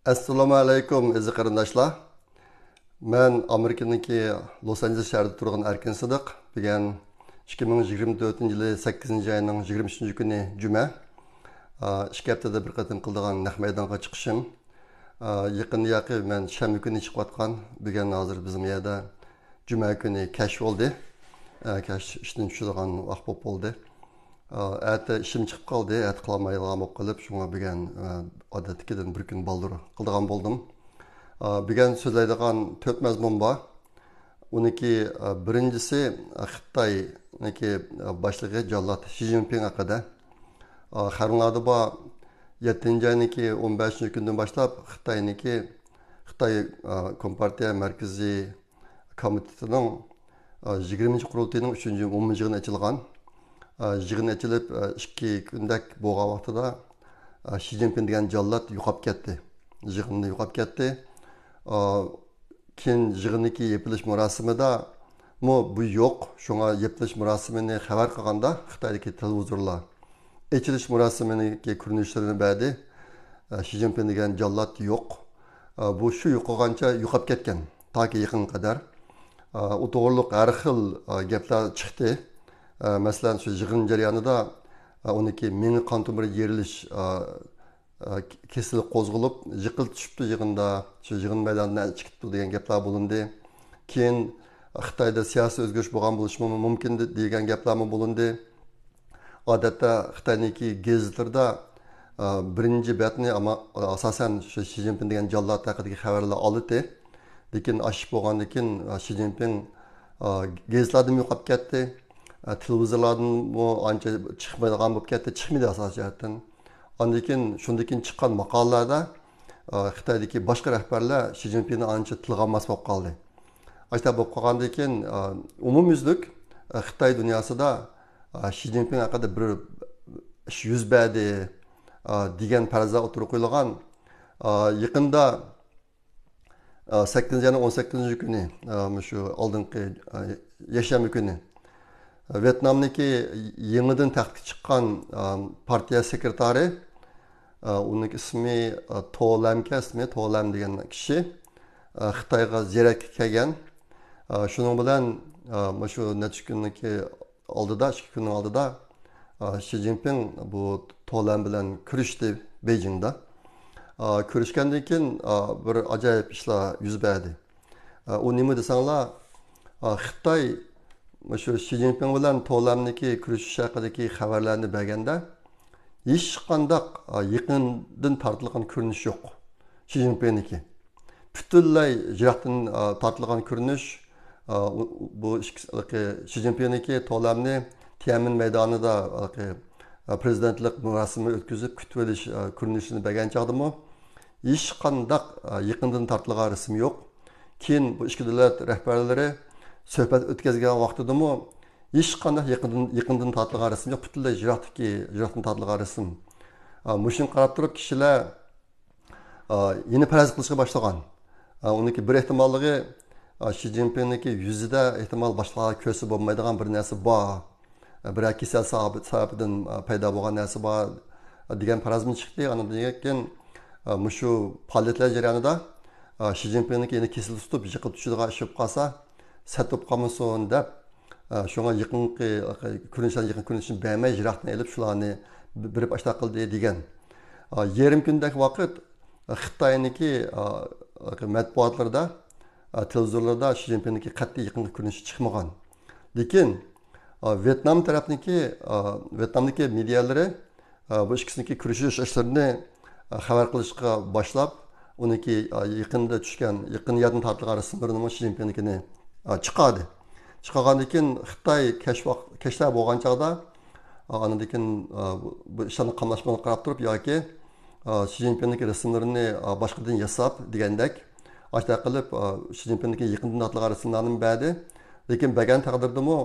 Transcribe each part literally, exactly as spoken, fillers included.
ئەسسالامۇ ئەلەيكۇم، ئەزىز قېرىنداشلار. مەن ئامېرىكىنىڭكى لوس ئانژېلېس شەھىرىدە تۇرغان ئەركىن سىدىق. بۈگۈن ئىككى مىڭ يىگىرمە تۆتىنچى يىلى سەككىزىنچى ئاينىڭ يىگىرمە ئۈچىنچى كۈنى جۈمە. ئىككى ھەپتىدە بىر قېتىم قىلىدىغان نەق مەيدانغا چىقىشىم. يېقىندا ياقى مەن شەنبە كۈنى چىقىۋاتقان. بۈگۈن ھازىر بىزنىڭ يەردە جۈمە كۈنى كەچ بولدى. كەچ ئىشتىن چۈشىدىغان ۋاقىت بولۇپ بولدى. ئەتە ئىشىم چىقىپ قالدى، ئەتە قىلالمايدىغان بولۇپ قېلىپ، شۇڭا بۈگۈن، ئادەتتىكىدىن بىر كۈن بالدۇر قىلىدىغان بولدۇم. بۈگۈن سۆزلەيدىغان تۆت مەزمۇن بار. ئۇنىڭكى، بىرىنچىسى، خىتاينىڭكى، باشلىقى جاللات شى جىنپىڭ ھەققىدە. خەۋەرلەردە بار، يەتتىنچى ئاينىڭكى ئون بەشىنچى كۈندىن باشلاپ خىتاينىڭكى، خىتاي، كومپارتىيە مەركىزىي كومىتېتىنىڭ، ئە، يىگىرمىنچى قۇرۇلتىيىنىڭ ئۈچىنچى ئومۇمىي يىغىنى ئېچىلغان. ئە، يىغىن ئېچىلىپ، ئە، ئىككى كۈندەك بولغان ۋاقتىدا، ئە، شى جىنپىڭ دېگەن جاللات يوقاپ كەتتى. يىغىندىن يوقاپ كەتتى. ئە، كېيىن يىغىننىڭكى يېپىلىش مۇراسىمىدىمۇ بۇ يوق. شۇڭا يېپىلىش مۇراسىمىنى خەۋەر قىلغاندا خىتايدىكى تېلېۋىزورلار ئېچىلىش مۇراسىمىنىڭكى كۆرۈنۈشلىرىنى بەردى. ئە، شى جىنپىڭ دېگەن جاللات يوق. ئە، بۇ شۇ يوقىغانچە يوقاپ كەتكەن. تاكى يېقىنغا قەدەر. ئە، ئۇ توغرىلىق ھەر خىل، ئە، گەپلەر چىقتى. ئە، مەسىلەن، شۇ يىغىن جەريانىدا، ئە، ئۇنىڭكى مېڭە قان تومۇرى يېرىلىش، ئە، ئە، كېسىلى قوزغىلىپ، يىقىلىپ چۈشۈپتۇ يىغىندا، شۇ يىغىن مەيدانىدىن چىقىپتۇ دېگەن گەپلەر بولۇندى. كېيىن خىتايدا سىياسىي ئۆزگىرىش بولغان بولۇشىمۇ مۇمكىن دېگەن گەپلەرمۇ بولۇندى. ئادەتتە خىتاينىڭكى گېزىتلىرىدا، ئە، بىرىنچى بەتنى ئەمما، ئاساسەن شۇ شى جىنپىڭ دېگەن جاللات ھەققىدىكى خەۋەرلەر ئالىتى. لېكىن ئاشۇ بولغاندىن كېيىن، ئە، شى جىنپىڭ، ئە، گېزىتلەردىنمۇ يوقاپ كەتتى. ئە، تېلېۋىزورلاردىنمۇ ئانچە چىقمايدىغان بولۇپ كەتتى. چىقمىدى ئاساسىي جەھەتتىن. ئاندىن كېيىن، شۇندىن كېيىن چىققان ماقالىلەردە، ئە، خىتايدىكى باشقا رەھبەرلەر شى جىنپىڭنى ئانچە تىلغا ئالماس بولۇپ قالدى. ئاشۇنداق بولۇپ قالغاندىن كېيىن، ئە، ئومۇميۈزلۈك، ئە، خىتاي دۇنياسىدا، ئە، شى جىنپىڭ ھەققىدە بىر ئىش يۈز بەردى، ئە، دېگەن پەرەزلەر ئوتتۇرىغا قويۇلغان. ئە، يېقىندا، ئە، سەككىزىنچى ئاينىڭ ئون سەككىزىنچى كۈنى، ئە، مۇشۇ ئالدىنقى، ئە، يەكشەنبە كۈنى ۋيېتنامنىڭكى يېڭىدىن تەختكە چىققان، ئە، پارتىيە سېكرېتارى، ئە، ئۇنىڭ ئىسمى، ئە، تو لەمكەن ئىسمى، تو لەم دېگەن كىشى، ئە، خىتايغا زىيارەتكە كەلگەن. ئە، شۇنىڭ بىلەن، ئە، مۇشۇ نەچچە كۈننىڭكى ئالدىدا، ئىككى كۈننىڭ ئالدىدا، ئە، شى جىنپىڭ بۇ تو لەم بىلەن كۆرۈشتى بېيجىڭدا. ئە، كۆرۈشكەندىن كېيىن، ئە، بىر ئاجايىپ ئىشلار يۈز بەردى. ئە، ئۇ نېمە دېسەڭلار، ئە، خىتاي مۇشۇ شى جىنپىڭ بىلەن تو لەمنىڭكى كۆرۈشۈش ھەققىدىكى خەۋەرلەرنى بەرگەندە، ھېچقانداق، ئە، يېقىندىن تارتىلغان كۆرۈنۈش يوق شى جىنپىڭنىڭكى. پۈتۈنلەي يىراقتىن، ئە، تارتىلغان كۆرۈنۈش. ئە، ئۇ، بۇ ئىككىسى، شى جىنپىڭنىڭكى تو لەمنى تيەنئەنمېن مەيدانىدا، ئە، پرېزىدېنتلىق مۇراسىمى ئۆتكۈزۈپ كۈتۈۋېلىش، ئە، كۆرۈنۈشىنى بەرگەن چاغدىمۇ ھېچقانداق، ئە، يېقىندىن تارتىلغان رەسىم يوق. كېيىن بۇ ئىككى دۆلەت رەھبەرلىرى سۆھبەت ئۆتكۈزگەن ۋاقتىدىمۇ ھېچقانداق يېقىندىن، يېقىندىن تارتىلغان رەسىم يوق، پۈتۈنلەي يىراقتىكى، يىراقتىن تارتىلغان رەسىم. ئا، مۇشۇنى قاراپ تۇرۇپ كىشىلەر، ئا، يەنە پەرەز قىلىشقا باشلىغان. ئا، ئۇنىڭكى بىر ئېھتىماللىقى، ئا، شى جىنپىڭنىڭكى يۈزىدە ئېھتىمال باشقىلارغا كۆرسە بولمايدىغان بىر نەرسە بار. بىرەر كېسەل سەۋەبى-، سەۋەبىدىن، ئە، پەيدا بولغان نەرسە بار دېگەن پەرەزمۇ چىقتى. ئاندىن كېيىن، ئە، مۇشۇ پائالىيەتلەر جەريانىدا، ئە، شى جىنپىڭنىڭكى يەنە كېسىلى تۇتۇپ، يىقىلىپ چۈشىدىغان ئىش بولۇپ قالسا، سەت بولۇپ قالمىسۇن دەپ، ئە، شۇڭا يېقىنقى، ئە، كۆرۈنۈشلەرنى، يېقىن كۆرۈنۈشنى بەرمەي، يىراقتىن ئېلىپ، شۇلارنى بېرىپ ئاشۇنداق قىلدى دېگەن. ئە، يېرىم كۈندەك ۋاقىت، ئە، خىتاينىڭكى، ئە، مەتبۇئاتلىرىدا، ئە، تېلېۋىزورلىرىدا شى جىنپىڭنىڭكى قەتئىي يېقىنقى كۆرۈنۈشى چىقمىغان. لېكىن، ئا، ۋيېتنام تەرەپنىڭكى، ئا، ۋيېتنامدىكى مېدىيالىرى، ئا، بۇ ئىككىسىنىڭكى كۆرۈشۈش ئىشلىرىنى، ئا، خەۋەر قىلىشقا باشلاپ، ئۇنىڭكى، ئا، يېقىندا چۈشكەن، يېقىن يەردىن تارتىلغان رەسىملىرىنىمۇ شى جىنپىڭنىڭكىنى، ئا، چىقاردى. چىقارغاندىن كېيىن خىتاي كەچ ۋاق-، كەچلەر بولغان چاغدا، ئا، ئاندىن كېيىن، ئا، بۇ، بۇ ئىشلارنىڭ قاملاشمىغىنىغا قاراپ تۇرۇپ ياكى، ئا، شى جىنپىڭنىڭكى رەسىملىرىنى، ئا، باشقىدىن ياساپ دېگەندەك، ئاشۇنداق قىلىپ، ئا، شى جىنپىڭنىڭكى يېقىندىن تارتىلغان رەسىملەرنى بەردى. لېكىن بەرگەن تەقدىردىمۇ،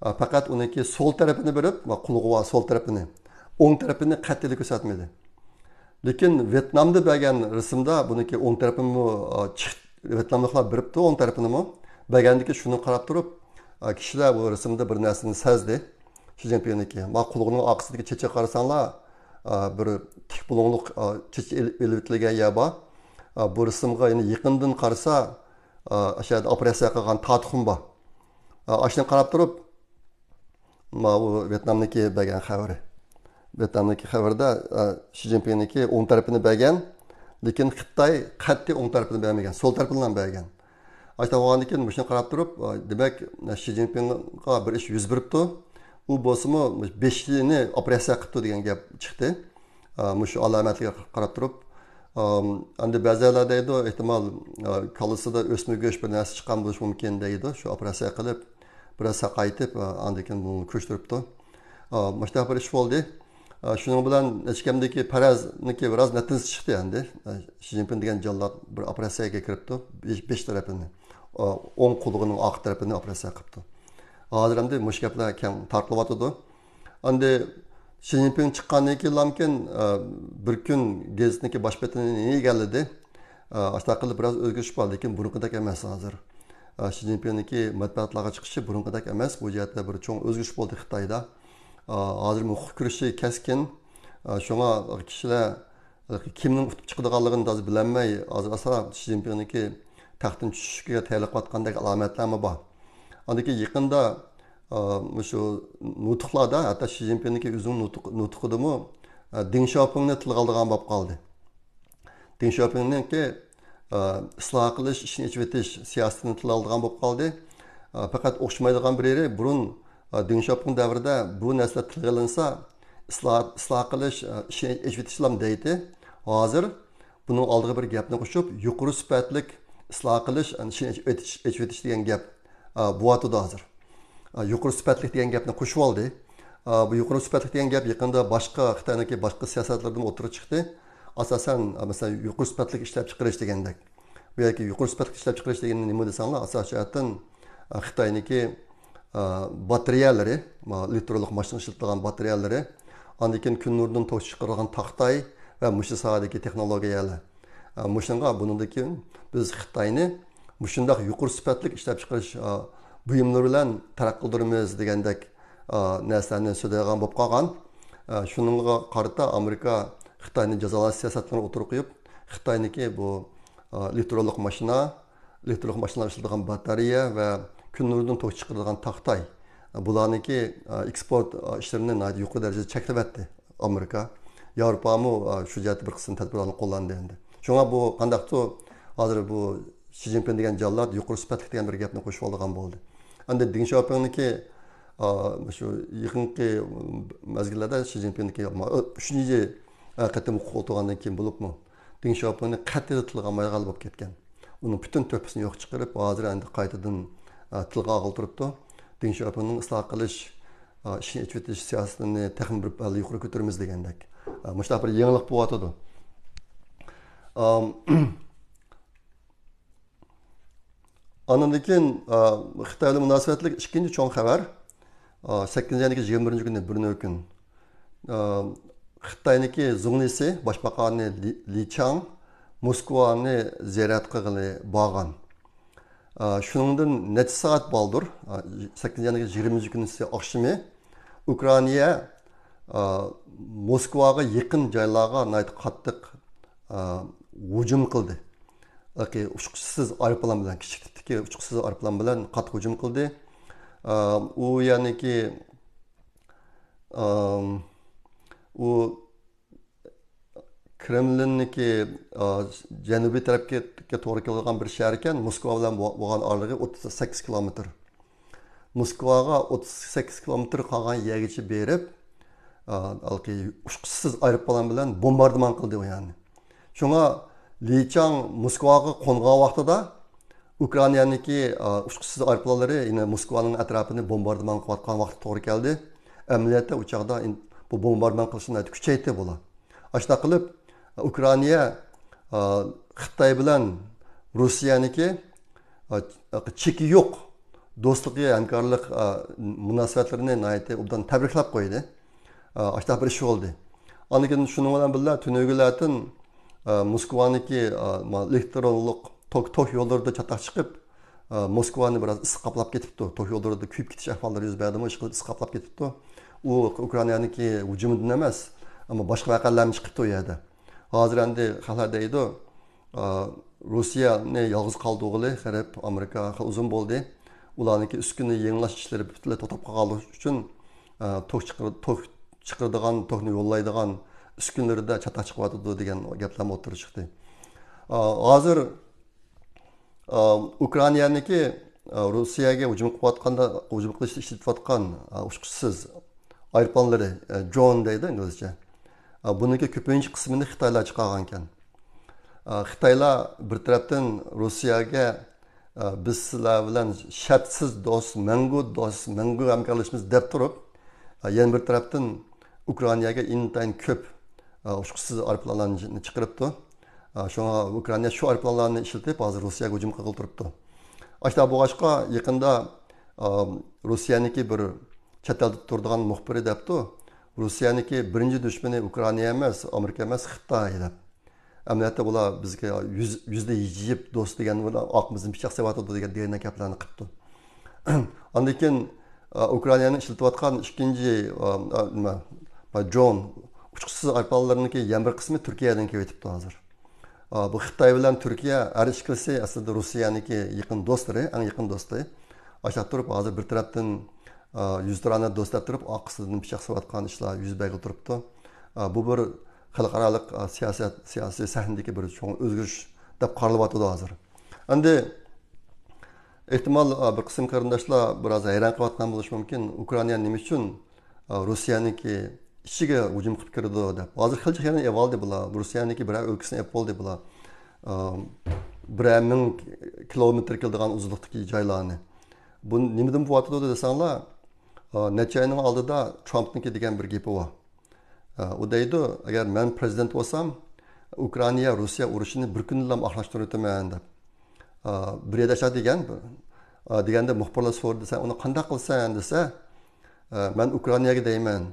ئا، پەقەت ئۇنىڭكى سول تەرىپىنى بېرىپ، ۋە قۇلىقى بار سول تەرىپىنى، ئوڭ تەرىپىنى قەتئىيلا كۆرسەتمىدى. لېكىن ۋيېتنامدا بەرگەن رەسىمدە بۇنىڭكى ئوڭ تەرىپىمۇ، ئا، چىق-، ۋيېتناملىقلار بېرىپتۇ ئوڭ تەرىپىنىمۇ. بەرگەندىكى شۇنى قاراپ تۇرۇپ، ئا، كىشىلەر بۇ رەسىمدە بىر نەرسىنى سەزدى. شى جىنپىڭنىڭكى. ما قۇلىقىنىڭ ئارقىسىدىكى چېچىگە قارىساڭلار، ئا، بىر تىك بۇلۇڭلۇق، ئا، چېچى ئېل-، ئېلىۋېتىلگەن يەر بار. ئا، بۇ رەسىمگە يەنە يېقىندىن قارىسا، ئا، ئاشۇ يەردە ئوپېراتسىيە قىلغان تا تۇخۇم بار. ئا، ئاشۇنى قاراپ تۇرۇپ، ماۋۇ ۋيېتنامنىڭكى بەرگەن خەۋىرى. ۋيېتنامنىڭكى خەۋىرىدە، ئا، شى جىنپىڭنىڭكى ئوڭ تەرىپىنى بەرگەن، لېكىن خىتاي قەتئىي ئوڭ تەرىپىنى بەرمىگەن، سول تەرىپىنىلا بەرگەن. ئاشۇنداق بولغاندىن كېيىن مۇشۇنى قاراپ تۇرۇپ، ئا، دېمەك، شى جىنپىڭغا بىر ئىش يۈز بېرىپتۇ. ئۇ بولسىمۇ بېشىنى ئوپېراتسىيە قىپتۇ دېگەن گەپ چىقتى. ئا، مۇشۇ ئالامەتلەرگە قاراپ تۇرۇپ، ئا، ئەمدى بەزىلەر دەيدۇ، ئېھتىمال، ئا، كاللىسىدا ئۆسمە گۆش بىر نەرسە چىققان بولۇشى مۇمكىن دەيدۇ. شۇ ئوپېراتسىيە قىلىپ، بىراز ساقايتىپ، ئا، ئاندىن كېيىن بۇنى كۆرۈشتۈرۈپتۇ. ئا، مۇشۇنداق بىر ئىش بولدى. ئا، شۇنىڭ بىلەن نەچچە كەمدىكى پەرەزنىڭكى بىراز نەتىجىسى چىقتى ئەمدى. ئا، شى جىنپىڭ دېگەن جاللات بىر ئوپېراتسىيەگە كىرىپتۇ. بېش، بېش تەرىپىنى، ئا، ئوڭ قۇلىقىنىڭ ئارقا تەرىپىنى ئوپېراتسىيە قىپتۇ. ھازىر ئەمدى مۇشۇ گەپلەر كەڭ تارقىلىۋاتىدۇ. ئەمدى شى جىنپىڭ چىققاندىن كېيىنلامكىن، ئا، بىر كۈن گېزىتنىڭكى باش بېتىنى ئىگىلىدى. ئا، ئاشۇنداق قىلىپ بىراز ئۆزگىرىش بار، لېكىن بۇرۇنقىدەك ئەمەس ھازىر. ئا، شى جىنپىڭنىڭكى مەتبۇئاتلارغا چىقىشى بۇرۇنقىدەك ئەمەس، بۇ جەھەتتە بىر چوڭ ئۆزگىرىش بولدى خىتايدا. ئا، ھازىر ھوقۇق كۈرىشى كەسكىن. ئا، شۇڭا كىشىلەر كىمنىڭ ئۇتۇپ چىقىدىغانلىقىنى تازا بىلەلمەي، ھازىر ئاسا شى جىنپىڭنىڭكى تەختتىن چۈشۈشىگە تەييارلىق قىلىۋاتقاندەك ئالامەتلەرمۇ بار. ئاندىن كېيىن يېقىندا، ئا، مۇشۇ نۇتۇقلاردا، ھەتتا شى جىنپىڭنىڭكى ئۆزىنىڭ نۇتۇق-، نۇتۇقىدىمۇ، ئا، دېڭ شياۋپىڭنى تىلغا ئالىدىغان بولۇپ قالدى. دېڭ شياۋپىڭنىڭكى، ئا، ئىسلاھ قىلىش، ئىشنى ئېچىۋېتىش سىياسىتىنى تىلغا ئالىدىغان بولۇپ قالدى. ئا، پەقەت ئوخشىمايدىغان بىر يېرى، بۇرۇن، ئا، دېڭ شياۋپىڭ دەۋرىدە بۇ نەرسىلەر تىلغا ئېلىنسا، ئىسلاھ، ئىسلاھ قىلىش، ئا، ئىشنى ئېچىۋېتىشلام دەيتتى. ھازىر بۇنىڭ ئالدىغا بىر گەپنى قوشۇپ، يۇقىرى سۈپەتلىك ئىسلاھ قىلىش، ئىشنى ئېچىۋېتىش، ئېچىۋېتىش دېگەن گەپ، ئا، بوۋاتىدۇ ھازىر. ئا، يۇقىرى سۈپەتلىك دېگەن گەپنى قوشۇۋالدى. ئا، بۇ يۇقىرى سۈپەتلىك دېگەن گەپ يېقىندا باشقا، خىتاينىڭكى باشقا سىياسەتلىرىدىمۇ ئوتتۇرىغا چىقتى. ئاساسەن، ئا، مەسىلەن، يۇقىرى سۈپەتلىك ئىشلەپچىقىرىش دېگەندەك. بۇ يەردىكى يۇقىرى سۈپەتلىك ئىشلەپچىقىرىش دېگىنى نېمە دېسەڭلار، ئاساسىي جەھەتتىن، ئا، خىتاينىڭكى، ئا، باتارېيەلىرى، ما، ئېلېكترونلۇق ماشىنا ئىشلىتىدىغان باتارېيەلىرى، ئاندىن كېيىن كۈن نۇرىدىن توك چىقىرىدىغان تاختاي ۋە مۇشۇ ساھەدىكى تېخنولوگىيەلەر. ئا، مۇشۇنىڭغا بۇنىڭدىن كېيىن بىز خىتاينى مۇشۇنداق يۇقىرى سۈپەتلىك ئىشلەپچىقىرىش، ئا، بۇيۇملىرى بىلەن تەرەققىي قىلدۇرىمىز دېگەندەك، ئا، نەرسىلەرنى سۆزلەيدىغان بولۇپ قالغان. ئا، شۇنىڭغا قارىتا ئامېرىكا خىتاينى جازالاش سىياسەتلىرىنى ئوتتۇرىغا قويۇپ، خىتاينىڭكى بۇ، ئا، ئېلېكترونلۇق ماشىنا، ئېلېكترونلۇق ماشىنىلار ئىشلىتىدىغان باتارېيە ۋە كۈن نۇرىدىن توك چىقىرىدىغان تاختاي، بۇلارنىڭكى، ئا، ئېكسپورت، ئا، ئىشلىرىنى ناھايىتى يۇقىرى دەرىجىدە چەكلىۋەتتى ئامېرىكا. ياۋروپامۇ، ئا، شۇ جەھەتتە بىر قىسىم تەدبىرلەرنى قوللاندى ئەمدى. شۇڭا بۇ قانداقتۇر ھازىر بۇ شى جىنپىڭ دېگەن جاللات يۇقىرى سۈپەتلىك دېگەن بىر گەپنى قوشۇۋالىدىغان بولدى. ئەمدى دېڭ شياۋپىڭنىڭكى، ئا، شۇ يېقىنقى مەزگىللەردە شى جىنپىڭنىڭكى، ما، ئۈچىنچى، ئا، قېتىم ھوقۇق ئولتۇرغاندىن كېيىن بولۇپمۇ، دېڭ شياۋپىڭنى قەتئىي تىلغا ئالمايدىغان بولۇپ كەتكەن. ئۇنىڭ پۈتۈن تۆھپىسىنى يوققا چىقىرىپ، ھازىر ئەمدى قايتىدىن، ئا، تىلغا ئالغىلى تۇرۇپتۇ. دېڭ شياۋپىڭنىڭ ئىسلاھ قىلىش، ئا، ئىشنى ئېچىۋېتىش سىياسىتىنى تېخىمۇ بىر پەللە يۇقىرى كۆتۈرىمىز دېگەندەك. ئا، مۇشۇنداق بىر يېڭىلىق بولۇۋاتىدۇ. ئام، ئاندىن كېيىن، ئا، خىتاي بىلەن مۇناسىۋەتلىك ئىككىنچى چوڭ خەۋەر. ئا، سەككىزىنچى ئاينىڭ يىگىرمە بىرىنچى كۈنى، بىر نۆل كۈن. ئا، خىتاينىڭكى زۇڭلىسى، باش ماقانى لى، لى چاڭ موسكۋانى زىيارەت قىلغىلى بارغان. ئا، شۇنىڭدىن نەچچە سائەت بالدۇر، ئا، سەككىزىنچى ئاينىڭ يىگىرمىنچى كۈنى ئاخشىمى ئۇكرائىنىيە، ئا، موسكۋاغا يېقىن جايلارغا ناھايىتى قاتتىق، ئا، ھۇجۇم قىلدى. ئۇچقۇچىسىز ئايروپىلان بىلەن، كىچىك تىپتىكى ئۇچقۇچىسىز ئايروپىلان بىلەن قاتتىق ھۇجۇم قىلدى. ئا، ئۇ يەنىكى، ئا، ئۇ كرېملىننىڭكى، ئا، جەنۇبىي تەرەپكە توغرا كېلىدىغان بىر شەھەر ئىكەن، موسكۋا بىلەن بو، بولغان ئارىلىقى ئوتتۇز سەككىز كىلومېتىر. موسكۋاغا ئوتتۇز سەككىز كىلومېتىر قالغان يەرگىچە بېرىپ، ئا، ھېلىقى ئۇچقۇچىسىز ئايروپىلان بىلەن بومباردىمان قىلدى ئۇ يەرنى. شۇڭا لى چاڭ موسكۋاغا قونغان ۋاقتىدا ئۇكرائىنانىڭكى، ئا، ئۇچقۇچىسىز ئايروپىلانلىرى يەنە موسكۋانىڭ ئەتراپىنى بومباردىمان قىلىۋاتقان ۋاقىت توغرا كەلدى. ئەمەلىيەتتە ئۇ چاغدا ئىن، بۇ بومباردىمان قىلىشنى ناھايىتى كۈچەيتتى بۇلار. ئاشۇنداق قىلىپ، ئۇكرائىنا، ئا، خىتاي بىلەن روسىيەنىڭكى، ئا، چېكى يوق دوستلۇقى، ھەمكارلىق، ئا، مۇناسىۋەتلىرىنى ناھايىتى ئوبدان تەبرىكلەپ قويدى. ئا، ئاشۇنداق بىر ئىش بولدى. ئاندىن كېيىن شۇنىڭ بىلەن بىللە تۈنۈگۈنلەردىن، ئا، موسكۋانىڭكى، ئا، ما، ئېلېكترونلۇق توك، توك يوللىرىدا چاتاق چىقىپ، ئا، موسكۋانى بىراز ئىسسىق قاپلاپ كېتىپتۇ. توك يوللىرىدا كۆيۈپ كېتىش ئەھۋاللىرى يۈز بەردىمۇ، ئىشقىلىپ ئىسسىق قاپلاپ كېتىپتۇ. ئۇ ئۇكرائىنانىڭكى ھۇجۇمىدىن ئەمەس، ئەمما باشقا ۋەقەلەرمۇ چىقىپتۇ ئۇ يەردە. ھازىر ئەمدى خەقلەر دەيدۇ، ئا، روسىيەنى يالغۇز قالدۇرغىلى غەرب، ئامېرىكا خېلى ئۇزۇن بولدى. ئۇلارنىڭكى ئۈسكۈنە يېڭىلاش ئىشلىرى پۈتۈنلەي توختاپ قالغانلىقى ئۈچۈن، ئا، توك چىقىر-، توك چىقىرىدىغان، توكنى يوللايدىغان ئۈسكۈنىلىرىدە چاتاق چىقىۋاتىدۇ دېگەن گەپلەرمۇ ئوتتۇرىغا چىقتى. ئا، ھازىر، ئا، ئۇكرائىنانىڭكى، ئا، روسىيەگە ھۇجۇم قىلىۋاتقاندا، ھۇجۇم قىلىشتا ئىشلىتىۋاتقان، ئا، ئۇچقۇچىسىز ئايروپىلانلىرى، ئا، درون دەيدۇ ئىنگلىزچە. ئا، بۇنىڭكى كۆپىنچە قىسمىنى خىتايلار چىقارغانىكەن. ئا، خىتايلار بىر تەرەپتىن روسىيەگە، ئا، «بىز سىلەر بىلەن شەرتسىز دوست، مەڭگۈ دوست، مەڭگۈ ھەمكارلىشىمىز» دەپ تۇرۇپ، ئا، يەنە بىر تەرەپتىن ئۇكرائىناگە ئىنتايىن كۆپ، ئا، ئۇچقۇچىسىز ئايروپىلانلارنى چىقىرىپتۇ. ئا، شۇڭا ئۇكرائىنا شۇ ئايروپىلانلارنى ئىشلىتىپ، ھازىر روسىيەگە ھۇجۇم قىلغىلى تۇرۇپتۇ. ئاشۇنداق بولغاچقا، يېقىندا، ئا، روسىيەنىڭكى بىر چەت ئەلدە تۇرىدىغان مۇخبىرى دەپتۇ، «روسىيەنىڭكى بىرىنچى دۈشمىنى ئۇكرائىنا ئەمەس، ئامېرىكا ئەمەس، خىتاي» دەپ. ئەمەلىيەتتە ئۇلار بىزگە يۈز، يۈزدە يىپ دوست دېگەن، ئارقىمىزدىن پىچاق سېلىۋاتىدۇ دېگەن، دېگەندەك گەپلەرنى قىپتۇ. ئاندىن كېيىن، ئا، ئۇكرائىنانىڭ ئىشلىتىۋاتقان ئىككىنچى، ئا، ئا، نېمە، بۇ درون ئۇچقۇچىسىز ئايروپىلانلىرىنىڭكى يەنە بىر قىسمى تۈركىيەدىن كېلىۋېتىپتۇ ھازىر. ئا، بۇ خىتاي بىلەن تۈركىيە ھەر ئىككىلىسى ئەسلىدە روسىيەنىڭكى يېقىن دوستلىرى، ئەڭ يېقىن دوستى. ئاشۇنداق تۇرۇپ، ھازىر بىر تەرەپتىن، ئا، يۈزتۇرانە دوست دەپ تۇرۇپ، ئارقىسىدىن پىچاق سېلىۋاتقان ئىشلار يۈز بەرگىلى تۇرۇپتۇ. ئا، بۇ بىر خەلقئارالىق، ئا، سىياسەت، سىياسىي سەھنىدىكى بىر چوڭ ئۆزگىرىش دەپ قارىلىۋاتىدۇ ھازىر. ئەمدى ئېھتىمال، ئا، بىر قىسىم قېرىنداشلار بىراز ھەيران قېلىۋاتقان بولۇشى مۇمكىن، ئۇكرائىنا نېمە ئۈچۈن، ئا، روسىيەنىڭكى ئىچىگە ھۇجۇم قىلىپ كىرىدۇ دەپ. ھازىر خېلى جايلارنى ئېلىۋالدى بۇلار. روسىيەنىڭكى بىرەر ئۆلكىسىنى ئېلىپ بولدى بۇلار. ئا، بىرەر مىڭ كىلومېتىر كېلىدىغان ئۇزۇنلۇقتىكى جايلارنى. بۇ نېمىدىن بولۇۋاتىدۇ دېسەڭلار، ئا، نەچچە ئاينىڭ ئالدىدا ترامپنىڭكى دېگەن بىر گېپى بار. ئا، ئۇ دەيدۇ، «ئەگەر مەن پرېزىدېنت بولسام، ئۇكرائىنا روسىيە ئۇرۇشىنى بىر كۈندىلا ئاخىرلاشتۇرۇۋېتىمەن» دەپ. ئا، بىر يەردە شۇنداق دېگەن. ئا، دېگەندە مۇخبىرلار سورىدى، «سەن ئۇنى قانداق قىلىسەن؟» دېسە، ئا، «مەن ئۇكرائىناگە دەيمەن،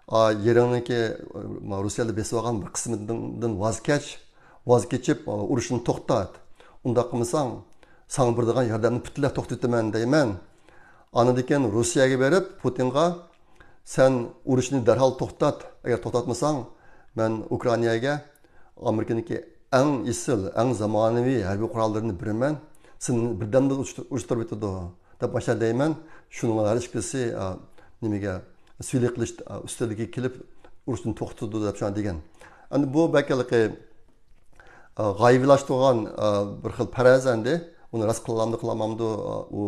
ئا، يېرىڭنىڭكى، ئا، روسىيەلەر بېسىۋالغان بىر قىسمىدىن ۋاز كەچ، ۋاز كېچىپ، ئا، ئۇرۇشنى توختات. ئۇنداق قىلمىساڭ، ساڭا بېرىدىغان ياردەمنى پۈتۈنلەي توختىتىمەن دەيمەن. ئاندىن كېيىن روسىيەگە بېرىپ، پۇتىنغا، سەن ئۇرۇشنى دەرھال توختات. ئەگەر توختاتمىساڭ، مەن ئۇكرائىناگە ئامېرىكىنىڭكى ئەڭ ئېسىل، ئەڭ زامانىۋى ھەربىي قوراللىرىنى بېرىمەن. سېنى بىردەمدە ئۇرۇشتۇرۇپ يېتىدۇ، دەپ ماشۇنداق دەيمەن. شۇنىڭغا ھەر ئىككىسى، ئا، نېمىگە، سۈيلۈك قىلىش، ئا، ئۈستىلىگە كېلىپ، ئۇرۇشنى توختىتىدۇ، دەپ شۇنداق دېگەن. ئەمدى بۇ بەك ھېلىقى، ئا، غايىۋىلاشتۇرغان، ئا، بىر خىل پەرەز ئەمدى. ئۇنى راست قىلامدۇ، قىلالمامدۇ، ئا، ئۇ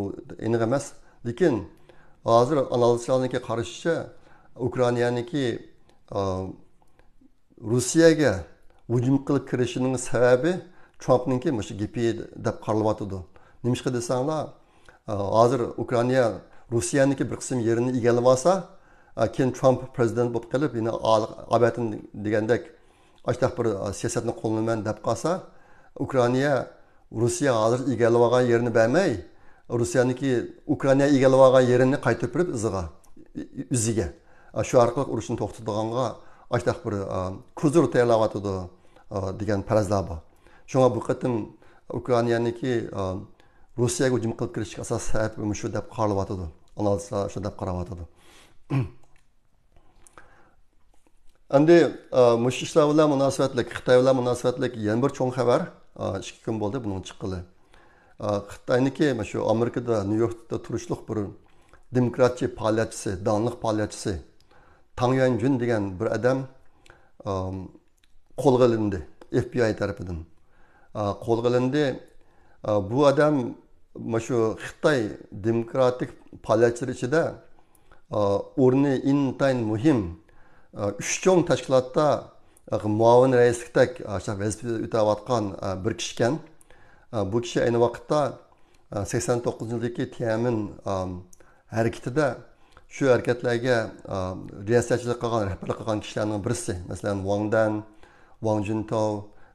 ئېنىق ئەمەس. لېكىن ھازىر ئانالىزچىلارنىڭكى قارىشىچە، ئۇكرائىنانىڭكى، ئا، روسىيەگە ھۇجۇم قىلىپ كىرىشىنىڭ سەۋەبى ترامپنىڭكى مۇشۇ گېپى دەپ قارىلىۋاتىدۇ. نېمىشقا دېسەڭلار، ئا، ھازىر ئۇكرائىنا روسىيەنىڭكى بىر قىسىم يېرىنى ئىگىلىۋالسا، ئا، كېيىن ترامپ پرېزىدېنت بولۇپ قېلىپ، يەنە ئا-، ئابەتىن دېگەندەك ئاشتاق بىر، ئا، سىياسەتنى قوللىنىمەن دەپ قالسا، ئۇكرائىنا روسىيە ھازىر ئىگىلىۋالغان يېرىنى بەرمەي، روسىيەنىڭكى ئۇكرائىنا ئىگىلىۋالغان يېرىنى قايتۇرۇپ بېرىپ ئىزىغا، ئۆزىگە. ئا، شۇ ئارقىلىق ئۇرۇشنى توختىتىدىغانغا ئاشتاق بىر، ئا، كوزىر تەييارلاۋاتىدۇ، ئا، دېگەن پەرەزلەر بار. شۇڭا بۇ قېتىم ئۇكرائىنانىڭكى، ئا، روسىيەگە ھۇجۇم قىلىپ كىرىشىگە ئاساسىي سەۋەب مۇشۇ دەپ قارىلىۋاتىدۇ. ئانالىزلار شۇ دەپ قاراۋاتىدۇ. ئەمدى، ئا، مۇشۇ ئىشلار بىلەن مۇناسىۋەتلىك، خىتاي بىلەن مۇناسىۋەتلىك يەنە بىر چوڭ خەۋەر، ئا، ئىككى كۈن بولدى بۇنىڭ چىققىلى. ئا، خىتاينىڭكى مۇشۇ ئامېرىكىدا، نيۇ يوركتا تۇرۇشلۇق بىر دېموكراتچى پائالىيەتچىسى، داڭلىق پائالىيەتچىسى تاڭ يۈەنجۈن دېگەن بىر ئادەم، ئام، قولغا ئېلىندى ئېف بى ئاي تەرىپىدىن. ئا، قولغا ئېلىندى. ئا، بۇ ئادەم مۇشۇ خىتاي دېموكراتىك پائالىيەتچىلىرى ئىچىدە، ئا، ئورنى ئىنتايىن مۇھىم، ئا، ئۈچ چوڭ تەشكىلاتتا، ئا، مۇئاۋىن رەئىسلىكتەك، ئا، شۇنداق ۋەزىپە ئۆتەۋاتقان، ئا، بىر كىشىكەن. ئا، بۇ كىشى ئەينى ۋاقىتتا، ئا، سەكسەن توققۇزىنچى يىلدىكى تيەنئەنمېن، ئا، ھەرىكىتىدە شۇ ھەرىكەتلەرگە، ئا، رىياسەتچىلىك قىلغان، رەھبەرلىك قىلغان كىشىلەرنىڭ بىرسى. مەسىلەن، ۋاڭ دەن، ۋاڭ جۈنتاۋ،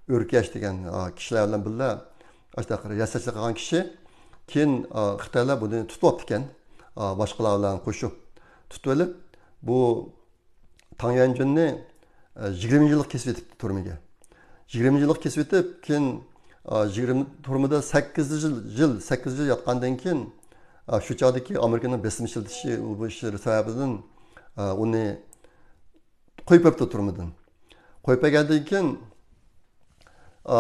ئۆركەش دېگەن، ئا، كىشىلەر بىلەن بىللە ئاشۇنداق رىياسەتچىلىك قىلغان كىشى. كېيىن، ئا، خىتايلار بۇنى تۇتۇۋاپتىكەن. ئا، باشقىلار بىلەن قوشۇپ تۇتۇۋېلىپ، بۇ تاڭ يۈەنجۈننى، ئە، يىگىرمە يىللىق كېسىۋېتىپتۇ تۈرمىگە. يىگىرمە يىللىق كېسىۋېتىپ، كېيىن، ئا، يىگىرمە، تۈرمىدە سەككىز يىل، يىل، سەككىز يىل ياتقاندىن كېيىن، ئا، شۇ چاغدىكى ئامېرىكىنىڭ بېسىم ئىشلىتىشى، بۇ ئىشلىرى سەۋەبىدىن، ئا، ئۇنى قويۇپ بېرىپتۇ تۈرمىدىن. قويۇپ بەرگەندىن كېيىن، ئا،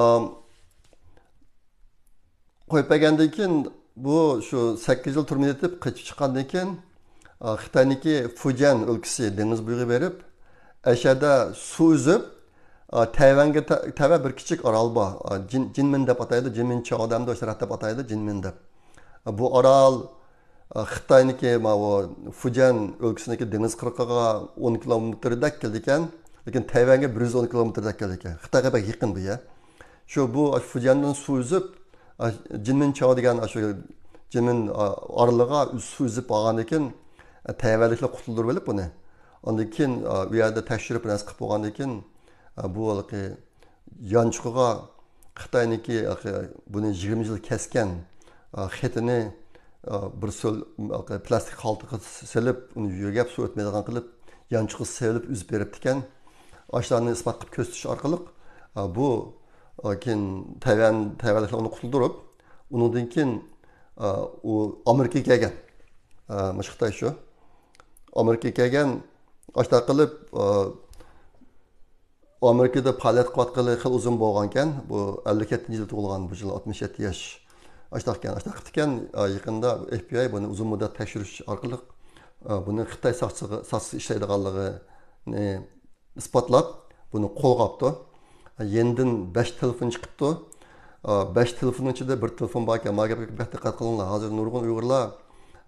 قويۇپ بەرگەندىن كېيىن، بۇ شۇ سەككىز يىل تۈرمىدە يېتىپ قېچىپ چىققاندىن كېيىن، ئا، خىتاينىڭكى فۇجيەن ئۆلكىسى دېڭىز بويىغا بېرىپ، ئەشەدە سۇ ئۈزۈپ، ئا، تەيۋەنگە تە-، تەۋە بىر كىچىك ئارال بار. ئا، جىن-، جىنمىن دەپ ئاتايدۇ، جىنمىن چاۋ دەمدۇ، ئاشۇ تەرەپ دەپ ئاتايدۇ، جىنمىن دەپ. ئا، بۇ ئارال، ئا، خىتاينىڭكى ماۋۇ فۇجيەن ئۆلكىسىنىڭكى دېڭىز قىرغىقىغا ئون كىلومېتىردەك كېلىدىكەن، لېكىن تەيۋەنگە بىر يۈز ئون كىلومېتىردەك كېلىدىكەن. خىتايغا بەك يېقىن بۇ يەر. شۇ بۇ فۇجيەندىن سۇ ئۈزۈپ، ئا، جىنمىن چاۋ دېگەن ئاشۇ جىنمىن، ئا، ئارىلىغا ئۈز-، سۇ ئۈزۈپ بارغاندىن كېيىن، ئا، تەيۋەنلىكلەر قۇتۇلدۇرۇپ ئېلىپ بۇنى. ئاندىن كېيىن، ئا، ئۇ يەردە تەكشۈرۈپ نەرسە قىلىپ بولغاندىن كېيىن، ئا، بۇ ھېلىقى يانچۇقىغا خىتاينىڭكى، ئا، بۇنى يىگىرمە يىل كەسكەن، ئا، خېتىنى، ئا، بىر سۆل-، پلاستىك خالتىغا سېلىپ، ئۇنى يۆگەپ، سۇ ئۆتمەيدىغان قىلىپ، يانچۇققا سېلىپ ئۈزۈپ بېرىپتىكەن. ئاشۇلارنى ئىسپات قىلىپ كۆرسىتىش ئارقىلىق، ئا، بۇ، ئا، كېيىن تەيۋەن، تەيۋەنلىكلەر ئۇنى قۇتۇلدۇرۇپ، ئۇنىڭدىن كېيىن، ئا، ئۇ ئامېرىكىغا كەلگەن. ئا، مۇشۇ خىتاي شۇ. ئامېرىكىغا كەلگەن، ئاشۇنداق قىلىپ، ئا، ئامېرىكىدا پائالىيەت قىلىۋاتقىلى خېلى ئۇزۇن بولغانكەن. بۇ ئەللىك يەتتىنچى يىلى تۇغۇلغان، بۇ يىل ئاتمىش يەتتە ياش. ئاشۇنداقكەن، ئاشۇنداق قىپتىكەن، ئا، يېقىندا ئېف بى ئاي بۇنى ئۇزۇن مۇددەت تەكشۈرۈش ئارقىلىق، ئا، بۇنى خىتاي ساقچىسىغا، ساقچىسى ئىشلەيدىغانلىقىنى ئىسپاتلاپ، بۇنى قولغا ئاپتۇ. يېنىدىن بەش تېلېفون چىقىپتۇ. ئا، بەش تېلېفوننىڭ ئىچىدە بىر تېلېفون باركەن، مانا گەپكە بەك دىققەت قىلىڭلار. ھازىر نۇرغۇن ئۇيغۇرلار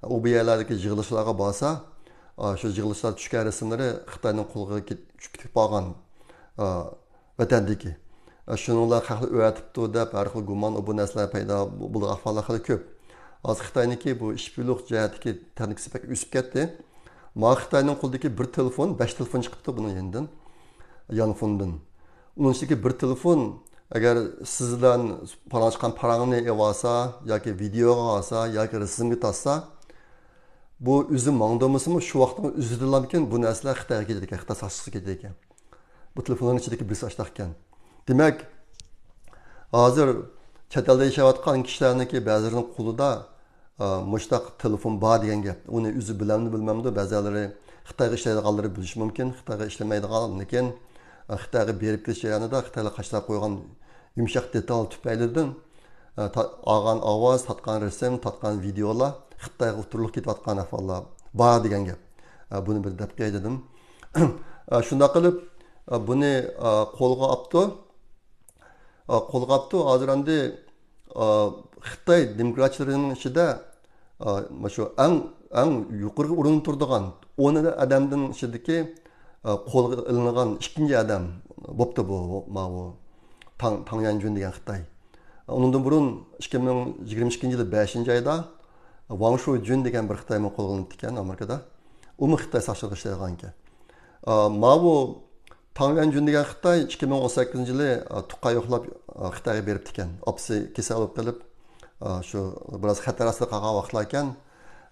ئۇ بۇ يەرلەردىكى يىغىلىشلارغا بارسا، ئا، شۇ يىغىلىشلاردا چۈشكەن رەسىملىرى خىتاينىڭ قولىغا كېت-، چۈشۈپ كېتىپ قالغان، ئا، ۋەتەندىكى. ئا، شۇنىڭ بىلەن خەقنى ئۆۋەتىپتۇ دەپ، ھەر خىل گۇمان، ئۇ بۇ نەرسىلەر پەيدا بولىدىغان ئەھۋاللار خېلى كۆپ. ھازىر خىتاينىڭكى بۇ ئىشپىيلىق جەھەتتىكى تېخنىكىسى بەك ئۆسۈپ كەتتى. مانا خىتاينىڭ قولىدىكى بىر تېلېفون، بەش تېلېفون چىقىپتۇ بۇنىڭ يېنىدىن، يانفوندىن. ئۇنىڭ ئىچىدىكى بىر تېلېفون، ئەگەر سىزدىن پاراڭ چىققان پاراڭنى ئېلىۋالسا ياكى ۋىدېئوغا ئالسا ياكى رەسىمگە تارتسا، بۇ ئۆزى ماڭدۇرمىسىمۇ، شۇ ۋاقىتنىڭ ئۆزىدىنلا كېيىن بۇ نەرسىلەر خىتايغا كېتىدىكەن، خىتاي ساقچىسىغا كېتىدىكەن. بۇ تېلېفونلارنىڭ ئىچىدىكى بىرسى ئاشتاقكەن. دېمەك، ھازىر چەت ئەلدە ياشاۋاتقان كىشىلەرنىڭكى بەزىلىرىنىڭ قولىدا، ئا، مۇشتاق تېلېفون بار دېگەن گەپ. ئۇنى ئۆزى بىلەمدۇ، بىلمەمدۇ، بەزىلىرى خىتايغا ئىشلەيدىغانلىرى بىلىشى مۇمكىن. خىتايغا ئىشلىمەيدىغان، لېكىن، ئا، خىتايغا بېرىپ كېلىش جەريانىدا خىتايلار قاچىلاپ قويغان يۇمشاق دېتال تۈپەيلىدىن، ئا، تا-، ئالغان ئاۋاز، تارتقان رەسىم، تارتقان ۋىدېئولار خىتايغا ئۇتتۇرۇلۇپ كېتىۋاتقان ئەھۋاللار بار دېگەن گەپ. ئا، بۇنى بىر دەپ قوياي دېدىم. ئا، شۇنداق قىلىپ، ئا، بۇنى، ئا، قولغا ئاپتۇ. ئا، قولغا ئاپتۇ. ھازىر ئەمدى، ئا، خىتاي دېموكراتچىلىرىنىڭ ئىچىدە، ئا، مۇشۇ ئەڭ، ئەڭ يۇقىرىغا ئورۇندا تۇرىدىغان ئون ئادەمنىڭ ئىچىدىكى، ئا، قولغا ئېلىنغان ئىككىنچى ئادەم بوپتۇ بۇ، ماۋۇ تاڭ، تاڭ يەنجۈن دېگەن خىتاي. ئۇنىڭدىن بۇرۇن ئىككى مىڭ يىگىرمە ئىككىنچى يىلى بەشىنچى ئايدا ۋاڭ شۇجۈن دېگەن بىر خىتايمۇ قولغا ئېلىنىپتىكەن ئامېرىكىدا. ئۇمۇ خىتاي ساقچىلىرىغا ئىشلەيدىغانىكەن. ئا، ماۋۇ تاڭ يەنجۈن دېگەن خىتاي ئىككى مىڭ ئون سەككىزىنچى يىلى، ئا، تۇغقان يوقلاپ، ئا، خىتايغا بېرىپتىكەن. ئاپىسى كېسەل بولۇپ قېلىپ، ئا، شۇ بىراز خەتەر ئاستىدا قالغان ۋاقىتلاركەن.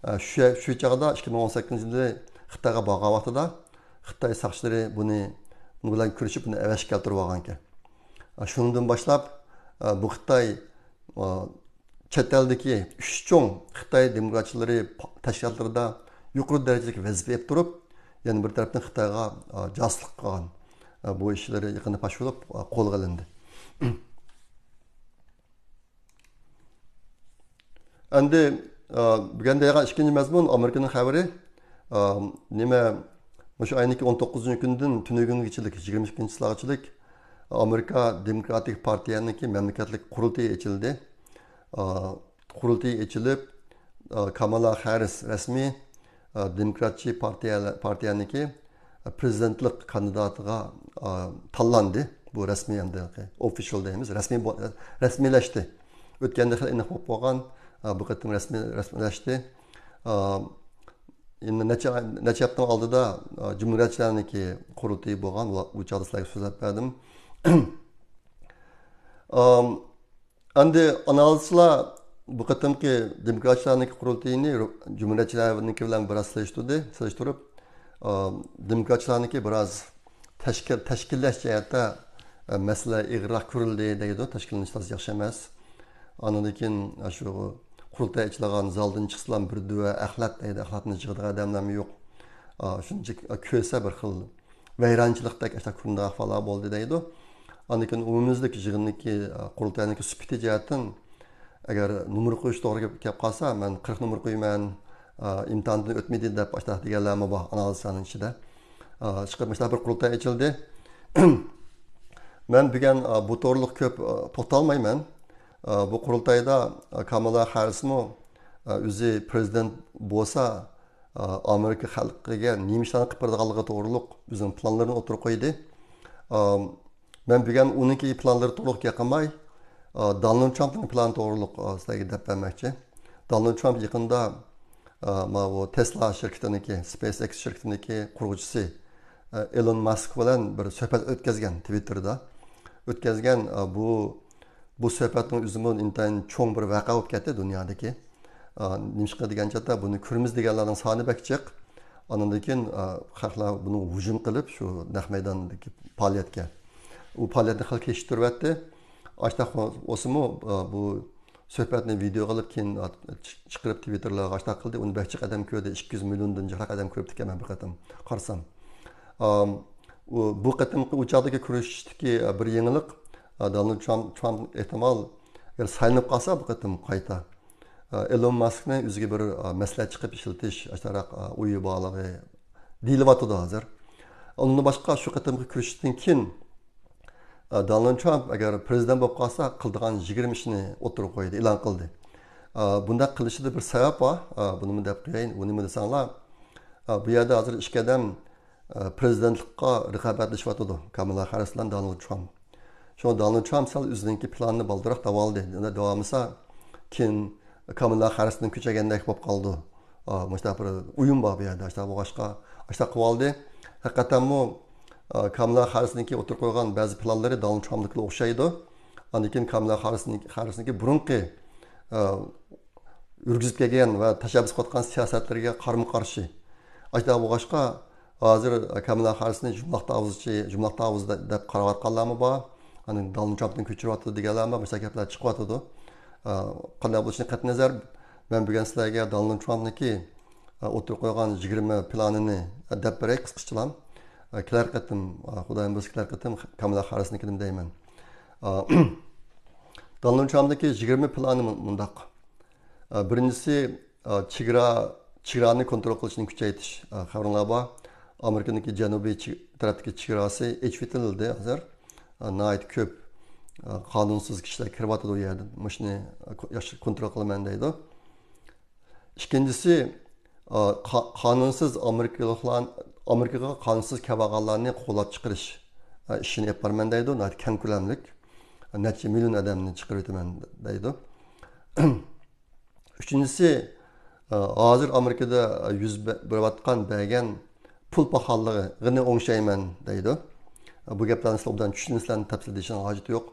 ئا، شۇ، شۇ چاغدا ئىككى مىڭ ئون سەككىزىنچى يىلى خىتايغا بارغان ۋاقتىدا خىتاي ساقچىلىرى بۇنى، بۇنىڭ بىلەن كۆرۈشۈپ، بۇنى ئەۋەتىپ كەلتۈرۈپ ئالغانىكەن. ئا، شۇنىڭدىن باشلاپ، ئا، بۇ خىتاي، ئا، چەت ئەلدىكى ئۈچ چوڭ خىتاي دېموكراتچىلىرى پا-، تەشكىلاتلىرىدا يۇقىرى دەرىجىلىك ۋەزىپە ئېلىپ تۇرۇپ، يەنە بىر تەرەپتىن خىتايغا، ئا، جاسۇسلۇق قىلغان. ئا، بۇ ئىشلىرى يېقىندا پاش بولۇپ، ئا، قولغا ئېلىندى. ئەمدى، ئا، بۈگۈن دەيدىغان ئىككىنچى مەزمۇن ئامېرىكىنىڭ خەۋىرى. ئا، نېمە، مۇشۇ ئاينىڭكى ئون توققۇزىنچى كۈنىدىن تۈنۈگۈنگىچىلىك، يىگىرمە ئىككىنچى چىسلاغىچىلىك ئامېرىكا دېموكراتىك پارتىيەنىڭكى مەملىكەتلىك قۇرۇلتىيى ئېچىلدى. ئا، قۇرۇلتىيى ئېچىلىپ، ئا، كامالا خەررىس رەسمىي، ئا، دېموكراتچى پارتىيە، پارتىيەنىڭكى، ئا، پرېزىدېنتلىق كاندىداتىغا، ئا، تاللاندى. بۇ رەسمىي ئەمدى ئوفىشال دەيمىز. رەسمىي بو-، رەسمىيلەشتى. ئۆتكەندە خېلى ئېنىق بولۇپ بولغان، ئا، بۇ قېتىم رەسمىي، رەسمىيلەشتى. ئا، ئەمدى نەچچە، نەچچە ھەپتىنىڭ ئالدىدا، ئا، جۇمھۇرىيەتچىلەرنىڭكى قۇرۇلتىيى بولغان، ئۇ، ئۇ چاغدا سىلەرگە سۆزلەپ بەردىم. ئام، ئەمدى ئانالىزچىلار بۇ قېتىمقى دېموكراتچىلارنىڭكى قۇرۇلتىيىنى جۇمھۇرىيەتچىلەرنىڭكى بىلەن بىراز سېلىشتۇردى، سېلىشتۇرۇپ، ئام، دېموكراتچىلارنىڭكى بىراز تەشكىل-، تەشكىللەش جەھەتتە، ئە، مەسىلە ئېغىرراق كۆرۈلدى دەيدۇ، تەشكىللىنىش تازا ياخشى ئەمەس. ئاندىن كېيىن، ئە، شۇ قۇرۇلتاي ئېچىلغان زالدىن چىقسىلام بىر دۆۋە ئەخلەت دەيدۇ، ئەخلەتنى يىغىدىغان ئادەملەرمۇ يوق. ئا، شۇنچە كۆرسە بىر خىل ۋەيرانچىلىقتەك ئاشۇنداق كۆرۈنىدىغان ئەھۋاللار بولدى دەيدۇ. ئاندىن كېيىن ئومۇميۈزلۈك يىغىننىڭكى، ئا، قۇرۇلتاينىڭكى سۈپىتى جەھەتتىن، ئەگەر نومۇر قويۇش توغرا كەپ قالسا، مەن قىرىق نومۇر قويىمەن، ئىمتىھاندىن ئۆتمىدى دەپ ئاشۇنداق دېگەنلەرمۇ بار ئانالىزلارنىڭ ئىچىدە. ئىشقىلىپ مۇشۇنداق بىر قۇرۇلتاي ئېچىلدى. مەن بۈگۈن بۇ توغرىلىق كۆپ توختالمايمەن. بۇ قۇرۇلتايدا كامالا ھاررىسمۇ ئۆزى پرېزىدېنت بولسا، ئامېرىكا خەلقىگە نېمە ئىشلارنى قىلىپ بېرىدىغانلىقى توغرۇلۇق ئۆزىنىڭ پىلانلىرىنى ئوتتۇرىغا قويدى. مەن بۈگۈن ئۇنىڭكى پىلانلىرى توغرۇلۇق گەپ قىلماي، دونالد ترامپنىڭ پىلانى توغرۇلۇق سىلەرگە دەپ بەرمەكچى. دونالد ترامپ يېقىندا ماۋۇ تېسلا شىركىتىنىڭكى، سپېيس ئېكس شىركىتىنىڭكى قۇرغۇچىسى ئېلون ماسك بىلەن بىر سۆھبەت ئۆتكەزگەن تىۋىتتېردا. ئۆتكەزگەن بۇ بۇ سۆھبەتنىڭ ئۆزىمۇ ئىنتايىن چوڭ بىر ۋەقە بولۇپ كەتتى دۇنيادىكى. نېمىشقا دېگەن چاغدا بۇنى كۆرىمىز دېگەنلەرنىڭ سانى بەك جىق. ئاندىن كېيىن خەقلەر بۇنىڭغا ھۇجۇم قىلىپ، شۇ نەق مەيداندىكى پائالىيەتكە، ئۇ پائالىيەتنى خېلى كېچىكتۈرۈۋەتتى. ئاشتاق بولسىمۇ، بۇ سۆھبەتنى ۋىدېئوغا ئېلىپ، كېيىن چىقىرىپ تىۋىتتېرلارغا ئاشتاق قىلدى. ئۇنى بەك جىق ئادەم كۆردى. ئىككى يۈز مىليوندىن جىقراق ئادەم كۆرۈپتىكەن، مەن بىر قېتىم قارىسام. بۇ قېتىمقى ئۇ چاغدىكى كۆرۈشۈشتىكى بىر يېڭىلىق، دونالد ترامپ، ترامپ ئېھتىمال ئەگەر سايلىنىپ قالسا بۇ قېتىم قايتا، ئېلون ماسكنى ئۆزىگە بىر مەسلىھەتچى قىلىپ ئىشلىتىش، ئاشۇنداق ئويى بارلىقى دېيىلىۋاتىدۇ ھازىر. ئۇندىن باشقا شۇ قېتىمقى كۆرۈشۈشتىن كېيىن، دونالد ترامپ ئەگەر پرېزىدېنت بولۇپ قالسا قىلىدىغان يىگىرمە ئىشنى ئوتتۇرىغا قويدى، ئېلان قىلدى. بۇنداق قىلىشىدا بىر سەۋەب بار. بۇنىمۇ دەپ قويايىن. ئۇ نېمە دېسەڭلار، بۇ يەردە ھازىر ئىككى ئادەم پرېزىدېنتلىققا رىقابەتلىشىۋاتىدۇ، كامالا ھاررىس بىلەن دونالد ترامپ. شۇڭا دونالد ترامپ سەل ئۆزىنىڭكى پىلانىنى بالدۇرراق دەۋالدى. دەۋالمىسا كېيىن كامالا ھاررىسنى كۆچۈرگەندەك بولۇپ قالىدۇ. مۇشۇنداق بىر ئويۇن بار بۇ يەردە. ئاشۇنداق بولغاچقا ئاشۇنداق قىلىۋالدى. ھەقىقەتەنمۇ كامالا ھاررىسنىڭكى ئوتتۇرىغا قويغان بەزى پىلانلىرى دونالد ترامپنىڭكىغا ئوخشايدۇ. ئاندىن كېيىن كامالا ھاررىسنىڭ، ھاررىسنىڭكى بۇرۇنقى يۈرگۈزۈپ كەلگەن ۋە تەشەببۇس قىلىۋاتقان سىياسەتلىرىگە قارىمۇ قارشى. ئاشۇنداق بولغاچقا ھازىر كامالا ھاررىسنى جۇملاق تاۋۇزچى، جۇملاق تاۋۇزى دەپ قاراۋاتقانلارمۇ بار. ئاندىن دونالد ترامپنى كۆچۈرۈۋاتىدۇ دېگەنلەرمۇ، مۇشۇنداق گەپلەر چىقىۋاتىدۇ. قانداق بولۇشىدىن قەتئىينەزەر، مەن بۈگۈن سىلەرگە دونالد ترامپنىڭكى ئوتتۇرىغا قويغان يىگىرمە پىلانىنى دەپ بېرەي قىسقىچىلا. كېلەر قېتىم، خۇدايىم بۇيرۇسا كېلەر قېتىم كامالا ھاررىسنىڭكىنى دەيمەن. دونالد ترامپنىڭكى يىگىرمە پىلانى مۇنداق. بىرىنچىسى، چېگرا، چېگرانى كونترول قىلىشنى كۈچەيتىش. خەۋىرىڭلار بار. ئامېرىكىنىڭكى جەنۇبىي چېگ-، تەرەپتىكى چېگراسى ئېچىۋېتىلدى ھازىر. ناھايىتى كۆپ قانۇنسىز كىشىلەر كىرىۋاتىدۇ ئۇ يەردىن. مۇشۇنى ياخشى كونترول قىلىمەن دەيدۇ. ئىككىنچىسى، قا-، قانۇنسىز ئامېرىكىلىقلار، ئامېرىكىغا قانۇنسىز كەلگەنلارنى قوغلاپ چىقىرىش ئىشىنى ئېلىپ بارىمەن دەيدۇ. ناھايىتى كەڭ كۆلەملىك. نەچچە مىليون ئادەمنى چىقىرىۋېتىمەن دەيدۇ. ئۈچىنچىسى، ھازىر ئامېرىكىدا يۈز بە-، بېرىۋاتقان بەرگەن پۇل پاخاللىقىنى ئوڭشايمەن دەيدۇ. بۇ گەپلەرنى سىلەر ئوبدان چۈشىنىسىلەر، تەپسىلىي دېيىشنىڭ ھاجىتى يوق.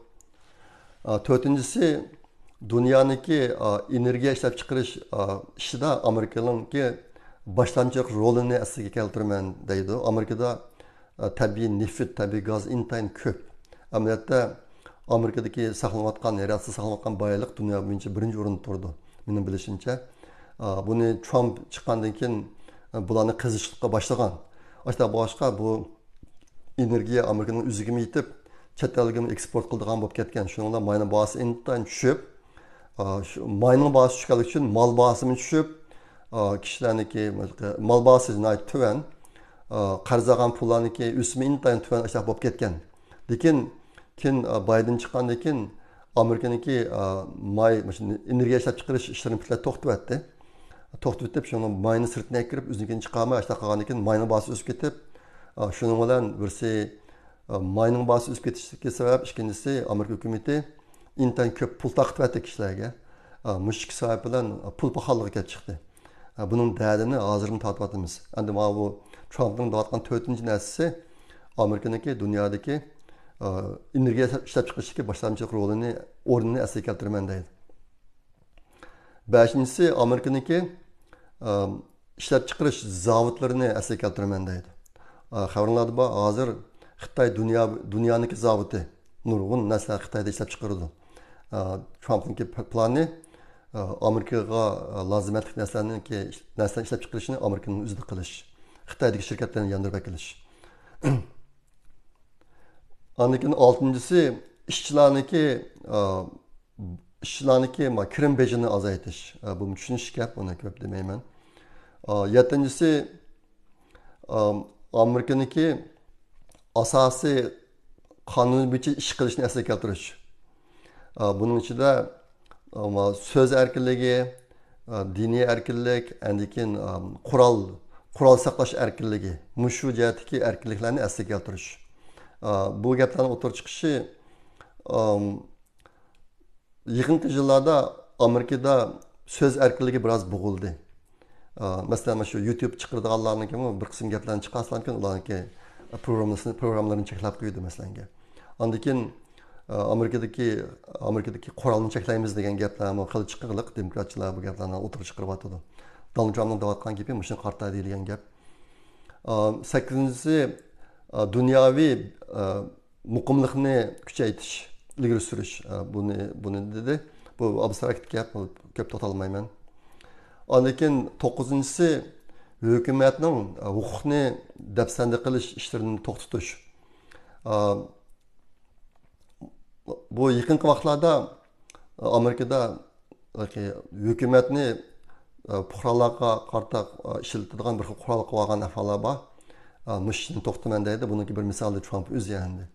تۆتىنچىسى، دۇنيانىڭكى ئېنېرگىيە ئىشلەپچىقىرىش ئىشىدا ئامېرىكىنىڭكى باشلامچىلىق رولىنى ئەسلىگە كەلتۈرىمەن دەيدۇ. ئامېرىكىدا تەبىئىي نېفىت، تەبىئىي گاز ئىنتايىن كۆپ. ئەمەلىيەتتە ئامېرىكىدىكى ساقلىنىۋاتقان، يەر ئاستىدا ساقلىنىۋاتقان بايلىق دۇنيا بويىچە بىرىنچى ئورۇندا تۇرىدۇ، مېنىڭ بىلىشىمچە. بۇنى ترامپ چىققاندىن كېيىن بۇلارنى قېزىشقا باشلىغان. ئاشۇنداق بولغاچقا بۇ ئېنېرگىيە ئامېرىكىنىڭ ئۆزىگىمۇ يېتىپ، چەت ئەلگىمۇ ئېكسپورت قىلىدىغان بولۇپ كەتكەن. شۇنىڭ بىلەن ماينىڭ باھاسى ئىنتايىن چۈشۈپ، ئا، شۇ ماينىڭ باھاسى چۈشكەنلىكى ئۈچۈن مال باھاسىمۇ چۈشۈپ، ئا، كىشىلەرنىڭكى مال باھاسى ناھايىتى تۆۋەن، ئا، قەرز ئالغان پۇللارنىڭكى ئۆسۈمى ئىنتايىن تۆۋەن ئاشۇنداق بولۇپ كەتكەن. لېكىن كېيىن، ئا، بايدېن چىققاندىن كېيىن ئامېرىكىنىڭكى، ئا، ماي، مۇشۇ ئېنېرگىيە ئىشلەپچىقىرىش ئىشلىرىنى پۈتۈنلەي توختىتىۋەتتى. توختىتىپ، شۇنىڭ ماينى سىرتىنى ئەكىرىپ، ئۆزىنىڭكىنى چىقارماي، ئاشۇنداق قىلغاندىن كېيىن ماينىڭ باھاسى ئۆسۈپ كېتىپ، ئا، شۇنىڭ بىلەن بىرسى، ئا، ماينىڭ باھاسى ئۆسۈپ كېتىشلىكى سەۋەب، ئىككىنچىسى، ئامېرىكا ھۆكۈمىتى ئىنتايىن كۆپ پۇل تارقىتىۋەتتى كىشىلەرگە. ئا، مۇشۇ ئىككى سەۋەب بىلەن پۇل پاخاللىقى كېلىپ چىقتى. ئا، بۇنىڭ دەردىنى ھازىرمۇ تارتىۋاتىمىز. ئەمدى ماۋۇ ترامپنىڭ دەۋاتقان تۆتىنچى نەرسىسى ئامېرىكىنىڭكى دۇنيادىكى، ئا، ئېنېرگىيە ئىشلەپچىقىرىشتىكى باشلامچىلىق رولىنى، ئورنىنى ئەسلىگە كەلتۈرىمەن دەيدۇ. بەشىنچىسى، ئامېرىكىنىڭكى، ئا، ئىشلەپچىقىرىش زاۋۇتلىرىنى ئەسلىگە كەلتۈرىمەن دەيدۇ. ئا، خەۋىرىڭلاردا بار، ھازىر خىتاي دۇنيا، دۇنيانىڭكى زاۋۇتى. نۇرغۇن نەرسىلەر خىتايدا ئىشلەپچىقىرىدۇ. ئا، ترامپنىڭكى پ-، پىلانى، ئا، ئامېرىكىغا، ئا، لازىمەتلىك نەرسىلەرنىڭكى، نەرسىلەرنى ئىشلەپچىقىرىشنى ئامېرىكىنىڭ ئۆزىدە قىلىش. خىتايدىكى شىركەتلەرنى ياندۇرۇپ ئەكېلىش. ئاندىن كېيىن ئالتىنچىسى، ئىشچىلارنىڭكى، ئا، ئىشچىلارنىڭكى ما-، كىرىم بېجىنى ئازايتىش. ئە، بۇمۇ چۈشىنىش گەپ، ئۇنى كۆپ دېمەيمەن. ئا، يەتتىنچىسى، ئام، ئامېرىكىنىڭكى ئاساسىي قانۇن بويىچە ئىش قىلىشنى ئەسلىگە كەلتۈرۈش. ئا، بۇنىڭ ئىچىدە، ئا، سۆز ئەركىنلىكى، ئا، دىنىي ئەركىنلىك، ئاندىن كېيىن، ئا، قورال، قورال ساقلاش ئەركىنلىكى، مۇشۇ جەھەتتىكى ئەركىنلىكلەرنى ئەسلىگە كەلتۈرۈش. ئا، بۇ گەپلەرنىڭ ئوتتۇرىغا چىقىشى، ئام، يېقىنقى يىللاردا ئامېرىكىدا سۆز ئەركىنلىكى بىراز بوغۇلدى. ئا، مەسىلەن، مانا شۇ يۇتۇب چىقىرىدىغانلارنىڭكىمۇ بىر قىسىم گەپلەرنى چىقارسىلاركىن، ئۇلارنىڭكى پروگراممىسىنى، پروگراممىلىرىنى چەكلەپ قويدى، مەسىلەنگە. ئاندىن كېيىن، ئا، ئامېرىكىدىكى، ئامېرىكىدىكى قورالنى چەكلەيمىز دېگەن گەپلەرمۇ خېلى چىققىلىق، دېموكراتچىلار بۇ گەپلەرنى ئوتتۇرىغا چىقىرىۋاتىدۇ. دونالد ترامپنىڭ دەۋاتقان گېپى مۇشۇنى قارىتا دېيىلگەن گەپ. ئا، سەككىزىنچىسى، ئا، دۇنياۋى، ئا، مۇقىملىقنى كۈچەيتىش، ئىلگىرى سۈرۈش، ئە، بۇنى، بۇنى دېدى. بۇ ئابستراكت گەپ، بۇ كۆپ توختالمايمەن. ئاندىن كېيىن توققۇزىنچىسى، ھۆكۈمەتنىڭ، ئە، ھوقۇقنى دەپسەندە قىلىش ئىشلىرىنى توختىتىش. ئە، بۇ يېقىنقى ۋاقىتلاردا، ئە، ئامېرىكىدا ھۆكۈمەتنى، ئە، پۇقرالارغا قارىتا، ئە، ئىشلىتىدىغان بىر خىل قورال قىلىۋالغان ئەھۋاللار بار. ئە، مۇشۇ ئىشنى توختىتىمەن دەيدۇ. بۇنىڭكى بىر مىسالى ترامپ ئۆزى ئەمدى.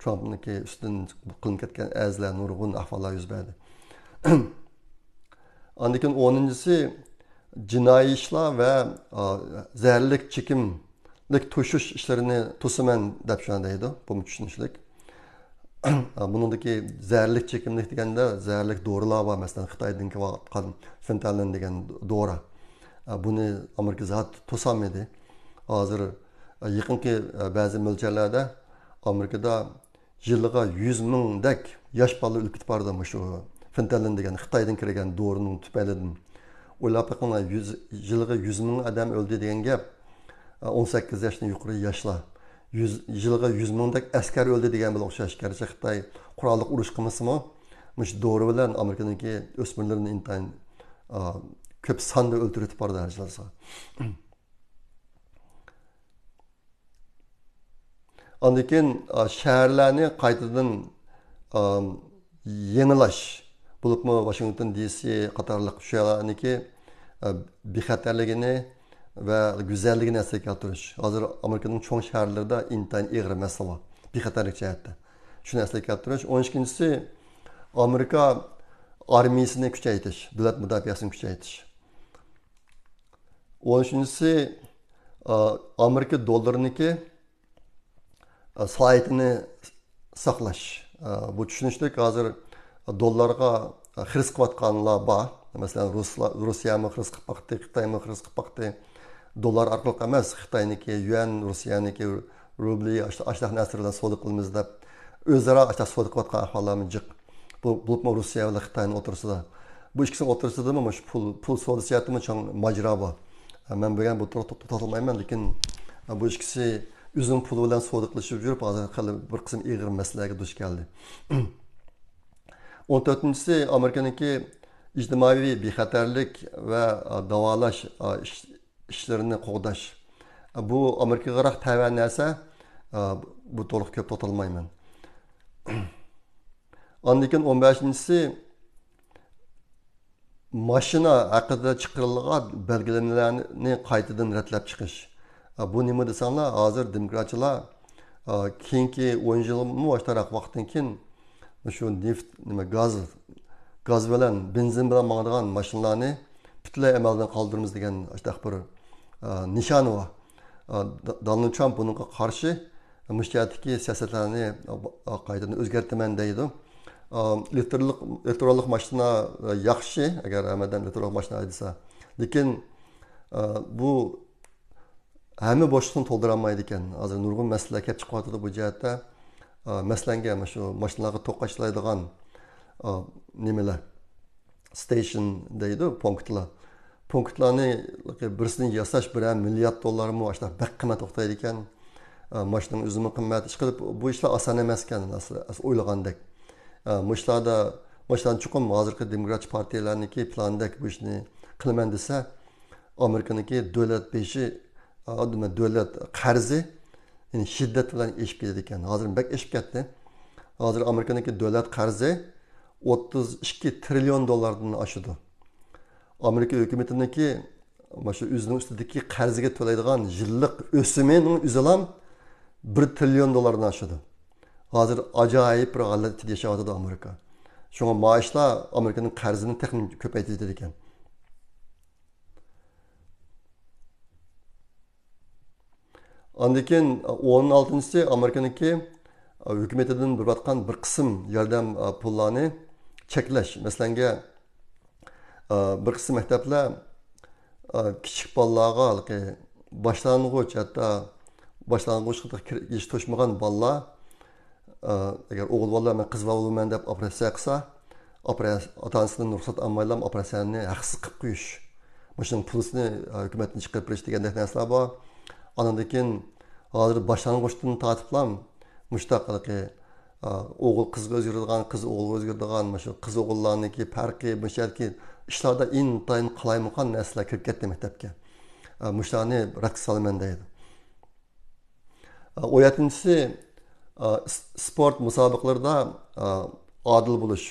ترامپنىڭكى ئۈستىدىن قىلىنىپ كەتكەن ئەرزلەر، نۇرغۇن ئەھۋاللار يۈز بەردى. ئاندىن كېيىن ئونىنچىسى، جىنايى ئىشلار ۋە، ئە، زەھەرلىك چېكىملىك توشۇش ئىشلىرىنى توسىمەن دەپ شۇنداق دەيدۇ. بۇمۇ چۈشىنىشلىك. بۇنىڭدىكى زەھەرلىك چېكىملىك دېگەندە زەھەرلىك دورىلار بار، مەسىلەن، خىتايدىن كېلىۋاتقان فېنتانىل دېگەن دورا. بۇنى ئامېرىكا زادى توسالمىدى. ھازىر يېقىنقى بەزى مۆلچەرلەردە ئامېرىكىدا يىلىغا يۈز مىڭدەك ياش بالا ئۆلۈپ كېتىپ بارىدۇ مۇشۇ فېنتانىل دېگەن خىتايدىن كىرگەن دورىنىڭ تۈپەيلىدىن. ئويلاپ بېقىڭلار، يۈز، يىلىغا يۈز مىڭ ئادەم ئۆلدى دېگەن گەپ. ئون سەككىز ياشتىن يۇقىرى ياشلار. يۈز، يىلىغا يۈز مىڭدەك ئەسكەر ئۆلدى دېگەن بىلەن ئوخشاش. گەرچە خىتاي قوراللىق ئۇرۇش قىلمىسىمۇ، مۇشۇ دورا بىلەن ئامېرىكىنىڭكى ئۆسمۈرلىرىنى ئىنتايىن، ئا، كۆپ ساندا ئۆلتۈرۈۋېتىپ بارىدۇ ھەر يىلى. ئاندىن كېيىن، ئا، شەھەرلەرنى قايتىدىن، ئا، يېڭىلاش، بولۇپمۇ ۋاشىنگتون دى سى قاتارلىق شۇ يەرلەرنىڭكى، ئا، بىخەتەرلىكىنى ۋە گۈزەللىكىنى ئەسلىگە كەلتۈرۈش. ھازىر ئامېرىكىنىڭ چوڭ شەھەرلىرىدە ئىنتايىن ئېغىر مەسىلە بار، بىخەتەرلىك جەھەتتە. شۇنى ئەسلىگە كەلتۈرۈش. ئون ئىككىنچىسى، ئامېرىكا ئارمىيىسىنى كۈچەيتىش، دۆلەت مۇداپىئەسىنى كۈچەيتىش. ئون ئۈچىنچىسى، ئا، ئامېرىكا دوللىرىنىڭكى، ئا، سالاھىيىتىنى ساقلاش. ئا، بۇ چۈشىنىشلىك، ھازىر دوللارغا خىرىس قىلىۋاتقانلار بار. مەسىلەن، رۇسلا-، روسىيەمۇ خىرىس قىلىپ باقتى، خىتايمۇ خىرىس قىلىپ باقتى. دوللار ئارقىلىق ئەمەس، خىتاينىڭكى يۈەن، روسىيەنىڭكى روبلى، ئاشۇ-، ئاشۇنداق نەرسىلەر بىلەن سودا قىلىمىز دەپ، ئۆزئارا ئاشۇنداق سودا قىلىۋاتقان ئەھۋاللارمۇ جىق. بۇ، بولۇپمۇ روسىيە بىلەن خىتاينىڭ ئوتتۇرىسىدا. بۇ ئىككىسىنىڭ ئوتتۇرىسىدىمۇ مۇشۇ پۇل، پۇل سودىسى جەھەتتىمۇ چوڭ ماجىرا بار. مەن بۈگۈن بۇ توغرىلىق توختالمايمەن، لېكىن بۇ ئىككىسى ئۆزىنىڭ پۇلى بىلەن سودا قىلىشىپ يۈرۈپ، ھازىر خېلى بىر قىسىم ئېغىر مەسىلىلەرگە دۇچ كەلدى. ئون تۆتىنچىسى، ئامېرىكىنىڭكى ئىجتىمائىي بىخەتەرلىك ۋە داۋالاش ئىش-، ئىشلىرىنى قوغداش. بۇ ئامېرىكىغا تەۋە نەرسە، بۇ توغرىلىق كۆپ توختالمايمەن. ئاندىن كېيىن ئون بەشىنچىسى، ماشىنا ھەققىدە چىقىرىلغان بەلگىلىمىلەرنى قايتىدىن رەتلەپ چىقىش. بۇ نېمە دېسەڭلار، ھازىر دېموكراتچىلار، كېيىنكى ئون يىلمۇ ئاشتاراق ۋاقىتتىن كېيىن شۇ نېفىت، نېمە، گاز، گاز بىلەن، بېنزىن بىلەن ماڭىدىغان ماشىنىلارنى پۈتۈنلەي ئەمەلدىن قالدۇرىمىز دېگەن ئاشتاق بىر، ئا، نىشانى بار. ئا، د-، دونالد ترامپ بۇنىڭغا قارشى، مۇشۇ جەھەتتىكى سىياسەتلەرنى، ئا، قايتىدىن ئۆزگەرتىمەن دەيدۇ. ئا، ئېلېكترونلۇق، ئېلېكترونلۇق ماشىنا، ئا، ياخشى، ئەگەر ھەممە ئادەم ئېلېكترونلۇق ماشىنا ھەيدىسە. لېكىن، ئا، بۇ ھەممە بوشلۇقنى تولدۇرالمايدىكەن. ھازىر نۇرغۇن مەسىلىلەر كەپ چىقىۋاتىدۇ بۇ جەھەتتە. ئا، مەسىلەنگە، مانا شۇ ماشىنىلارغا توقاچلايدىغان، ئا، نېمىلەر، ستېيشن دەيدۇ، پونكىتلار. پونكىتلارنى بىرسىنى ياساش بىرەر مىليارد دوللارمۇ ئاشۇنداق بەك قىممەت توختايدىكەن. ئا، ماشىنىنىڭ ئۆزىمۇ قىممەت. ئىشقىلىپ، بۇ ئىشلار ئاسان ئەمەسكەن، ئاس-، ئاس-، ئويلىغاندەك. ئا، مۇشۇلاردا، مۇشۇلارنى چوقۇم ھازىرقى دېموكراتچى پارتىيەلەرنىڭكى پىلانىدەك بۇ ئىشنى قىلىمەن دېسە، ئامېرىكىنىڭكى دۆلەت بېشى، ئا، دۆلەت قەرزى، يەنى شىددەت بىلەن ئېشىپ كېتىدىكەن. ھازىر بەك ئېشىپ كەتتى. ھازىر ئامېرىكىنىڭكى دۆلەت قەرزى ئوتتۇز ئىككى تىرىليون دوللاردىن ئاشىدۇ. ئامېرىكا ھۆكۈمىتىنىڭكى مانا شۇ ئۆزىنىڭ ئۈستىدىكى قەرزىگە تۆلەيدىغان يىللىق ئۆسۈمىنىڭ ئۆزىلا بىر تىرىليون دوللاردىن ئاشىدۇ. ھازىر ئاجايىپ بىر ھالەت ئىچىدە ياشاۋاتىدۇ ئامېرىكا. شۇڭا مائاشلار ئامېرىكىنىڭ قەرزىنى تېخىمۇ كۆپەيتىۋېتىدىكەن. ئاندىن كېيىن، ئون ئالتىنچىسى، ئامېرىكىنىڭكى ھۆكۈمىتىدىن بېرىۋاتقان بىر قىسىم ياردەم پۇللارنى چەكلەش. مەسىلەنگە، بىر قىسىم مەكتەپلەر كىچىك بالىلارغا، ھېلىقى باشلانغۇچ، ھەتتا باشلانغۇچ يېشى توشمىغان بالىلار، ئەگەر ئوغۇل بالا مەن قىز بالا بولىمەن دەپ ئوپېراتسىيە قىلسا، ئوپېراتسىيە، ئاتا ئانىسىدىن رۇخسەت ئالمايلا ئوپېراتسىيەنى ھەقسىز قىلىپ قويۇش. مۇشۇنىڭ پۇلىسىنى ھۆكۈمەتتىن چىقىرىپ بېرىش دېگەندەك نەرسىلەر بار. ئاندىن كېيىن ھازىر باشلانغۇچتىن تارتىپلا مۇشۇنداق ھېلىقى، ئوغۇل قىزغا ئۆزگىرىدىغان، قىز ئوغۇلغا ئۆزگىرىدىغان، مۇشۇ قىز ئوغۇللارنىڭكى پەرقى، مۇشۇ يەردىكى ئىشلاردا ئىنتايىن قالايمىقان نەرسىلەر كىرىپ كەتتى مەكتەپكە. مۇشۇلارنى رەتكە سالىمەن دەيدۇ. ئون يەتتىنچىسى، ئىس-، ئىسپورت مۇسابىقىلىرىدا ئادىل بولۇش.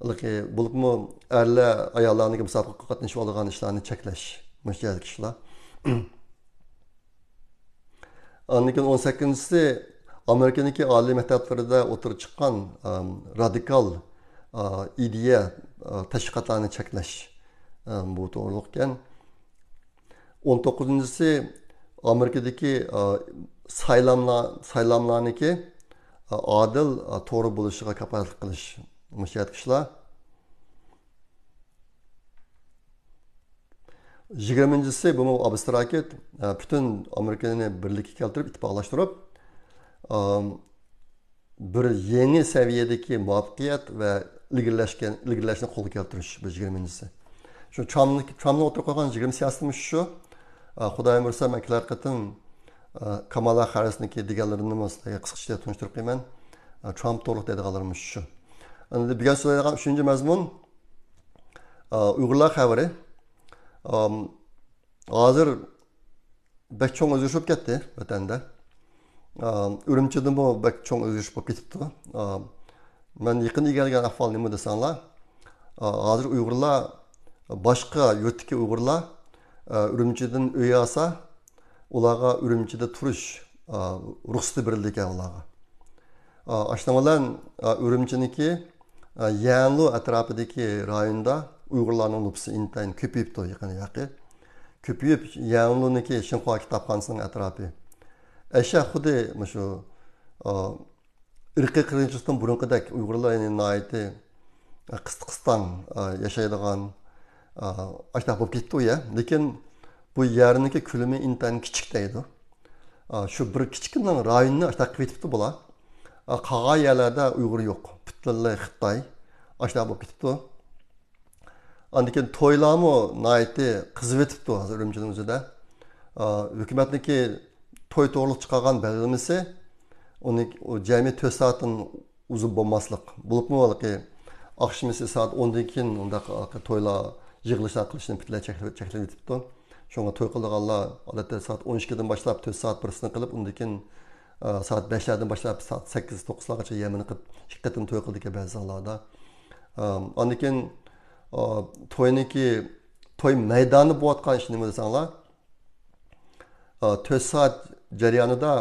ھېلىقى بولۇپمۇ ئەرلەر ئاياللارنىڭكى مۇسابىقىگە قاتنىشىپ ئالىدىغان ئىشلارنى چەكلەش. مۇشۇ يەردىكى ئىشلار. ئاندىن كېيىن ئون سەككىزىنچىسى، ئامېرىكىنىڭكى ئالىي مەكتەپلىرىدە ئوتتۇرىغا چىققان، ئەم، رادىكال، ئا، ئىدىيە، ئا، تەشۋىقاتلارنى چەكلەش. ئەم، بۇ توغرۇلۇق ئىكەن. ئون توققۇزىنچىسى، ئامېرىكىدىكى، ئا، سايلاملار، سايلاملارنىكى، ئا، ئادىل، ئا، توغرا بولۇشىغا كاپالەتلىك قىلىش. مۇشۇ يەردىكى ئىشلار. يىگىرمىنچىسى، بۇمۇ ئابستراكت، ئە، پۈتۈن ئامېرىكىنى بىرلىككە كەلتۈرۈپ، ئىتتىپاقلاشتۇرۇپ، ئام، بىر يېڭى سەۋىيەدىكى مۇۋەپپەقىيەت ۋە ئىلگىرىلەشكەن، ئىلگىرىلەشنى قولغا كەلتۈرۈش، بۇ يىگىرمىنچىسى. شۇ ترامپنى، ترامپنى ئوتتۇرىغا قويغان يىگىرمە سىياسىتىمۇ شۇ. ئە، خۇدايىم بۇيرۇسا، مەن كېلەر قېتىم، ئە، كامالا خاررىسنىڭكى دېگەنلىرىنىمۇ سىلەرگە قىسقىچە تونۇشتۇرۇپ قويىمەن. ئە، ترامپ توغرۇلۇق دەيدىغانلىرىم شۇ. ئەمدى بۈگۈن سۆزلەيدىغان ئۈچىنچى مەزمۇن، ئا، ئۇيغۇرلار خەۋىرى. ئام، ھازىر بەك چوڭ ئۆزگىرىش بولۇپ كەتتى ۋەتەندە. ئام، ئۈرۈمچىدىمۇ بەك چوڭ ئۆزگىرىش بولۇپ كېتىپتۇ. ئام، مەن يېقىن ئىگىلىگەن ئەھۋال نېمە دېسەڭلار، ئا، ھازىر ئۇيغۇرلار، باشقا يۇرتتىكى ئۇيغۇرلار، ئا، ئۈرۈمچىدىن ئۆي ئالسا، ئۇلارغا ئۈرۈمچىدە تۇرۇش، ئا، رۇخسىتى بېرىلىدىكەن ئۇلارغا. ئا، ئاشۇنىڭ بىلەن، ئا، ئۈرۈمچىنىڭكى، ئا، يەنلۇ ئەتراپىدىكى رايوندا ئۇيغۇرلارنىڭ نوپۇسى ئىنتايىن كۆپىيىپتۇ يېقىن ياقى. كۆپىيىپ، يەنلۇنىڭكى شىنخۇا كىتابخانىسىنىڭ ئەتراپى. ئەشە خۇددى مۇشۇ، ئا، ئىرقىي قىرغىنچىلىقتىن بۇرۇنقىدەك ئۇيغۇرلار يەنە ناھايىتى، ئە، قىستاڭ، ئە، ياشايدىغان، ئە، ئاشۇنداق بولۇپ كېتىپتۇ ئۇ يەر. لېكىن بۇ يەرنىڭكى كۆلىمى ئىنتايىن كىچىك دەيدۇ. ئە، شۇ بىر كىچىككىنە رايوننى ئاشۇنداق قىلىپ كېتىپتۇ بۇلار. ئە، قالغان يەرلەردە ئۇيغۇر يوق. پۈتۈنلەي خىتاي. ئاشۇنداق بولۇپ كېتىپتۇ. ئاندىن كېيىن تويلارمۇ ناھايىتى قىزىۋېتىپتۇ ھازىر ئۈرۈمچىنىڭ ئۆزىدە. ئا، ھۆكۈمەتنىڭكى توي توغرۇلۇق چىقارغان بەلگىلىمىسى، ئۇنى، ئۇ جەمئىي تۆت سائەتتىن ئۇزۇن بولماسلىق. بولۇپمۇ ھېلىقى ئاخشىمىسى سائەت ئوندىن كېيىن ئۇنداق تويلار، يىغىلىشلار قىلىشنى پۈتۈنلەي چەكلە-، چەكلىۋېتىپتۇ. شۇڭا توي قىلىدىغانلار، ئادەتتە، سائەت ئون ئىككىدىن باشلاپ تۆت سائەت بىرسىنى قىلىپ، ئۇندىن كېيىن، ئا، سائەت بەشلەردىن باشلاپ سائەت سەككىز، توققۇزلارغىچە يەنە قىلىپ، ئىككى قېتىم توي قىلىدىكەن بەزى ھاللاردا. ئا، ئاندىن كېيىن، ئا، توينىڭكى، توي مەيدانى بولۇۋاتقان ئىش نېمە دېسەڭلار، ئا، تۆت سائەت جەريانىدا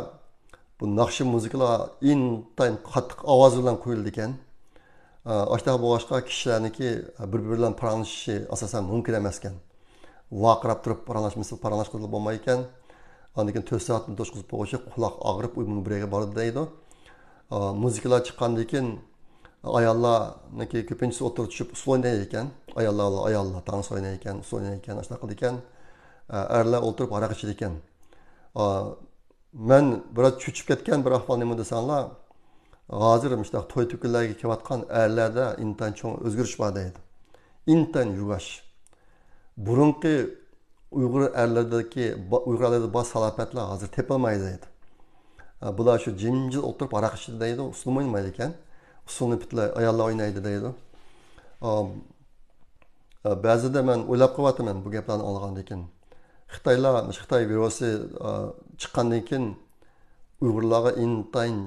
بۇ ناخشا مۇزىكىلار ئىنتايىن قاتتىق ئاۋاز بىلەن قويۇلىدىكەن. ئا، ئاشۇنداق بولغاچقا كىشىلەرنىڭكى بىر-بىرى بىلەن پاراڭلىشىشى ئاساسەن مۇمكىن ئەمەسكەن. ۋارقىراپ تۇرۇپ پاراڭلاشمىسا، پاراڭلاشقىلى بولمايدىكەن. ئاندىن كېيىن تۆت سائەتنى توشقۇزۇپ بولغۇچە قۇلاق ئاغرىپ ئۇ بىر يەرگە بارىدۇ دەيدۇ. ئا، مۇزىكىلار چىققاندىن كېيىن ئاياللارنىڭكى كۆپىنچىسى ئولتۇرۇپ چۈشۈپ ئۇسسۇل ئوينايدىكەن. ئاياللار، ئاياللار تانسا ئوينايدىكەن، ئۇسسۇل ئوينايدىكەن، ئاشۇنداق قىلىدىكەن. ئا، ئەرلەر ئولتۇرۇپ ھاراق ئىچىدىكەن. ئا، مەن بىراز چۆچۈپ كەتكەن بىر ئەھۋال نېمە دېسەڭلار، ھازىر مۇشۇنداق توي تۆكۈنلەرگە كېلىۋاتقان ئەرلەردە ئىنتايىن چوڭ ئۆزگىرىش بار دەيدۇ. ئىنتايىن يۇۋاش. بۇرۇنقى ئۇيغۇر ئەرلىرىدىكى، با-، ئۇيغۇر ئەرلىرىدە بار سالاپەتلەر ھازىر تېپىلمايدۇ دەيدۇ. ئە، بۇلار شۇ جىمجىت ئولتۇرۇپ ھاراق ئىچىدۇ دەيدۇ، ئۇسسۇلمۇ ئوينىمايدىكەن. ئۇسسۇلنى پۈتۈنلەي ئاياللار ئوينايدۇ دەيدۇ. ئا، ئە، بەزىدە مەن ئويلاپ قېلىۋاتىمەن بۇ گەپلەرنى ئاڭلىغاندىن كېيىن. خىتايلار، مۇشۇ خىتاي ۋىرۇسى، ئا، چىققاندىن كېيىن ئۇيغۇرلارغا ئىنتايىن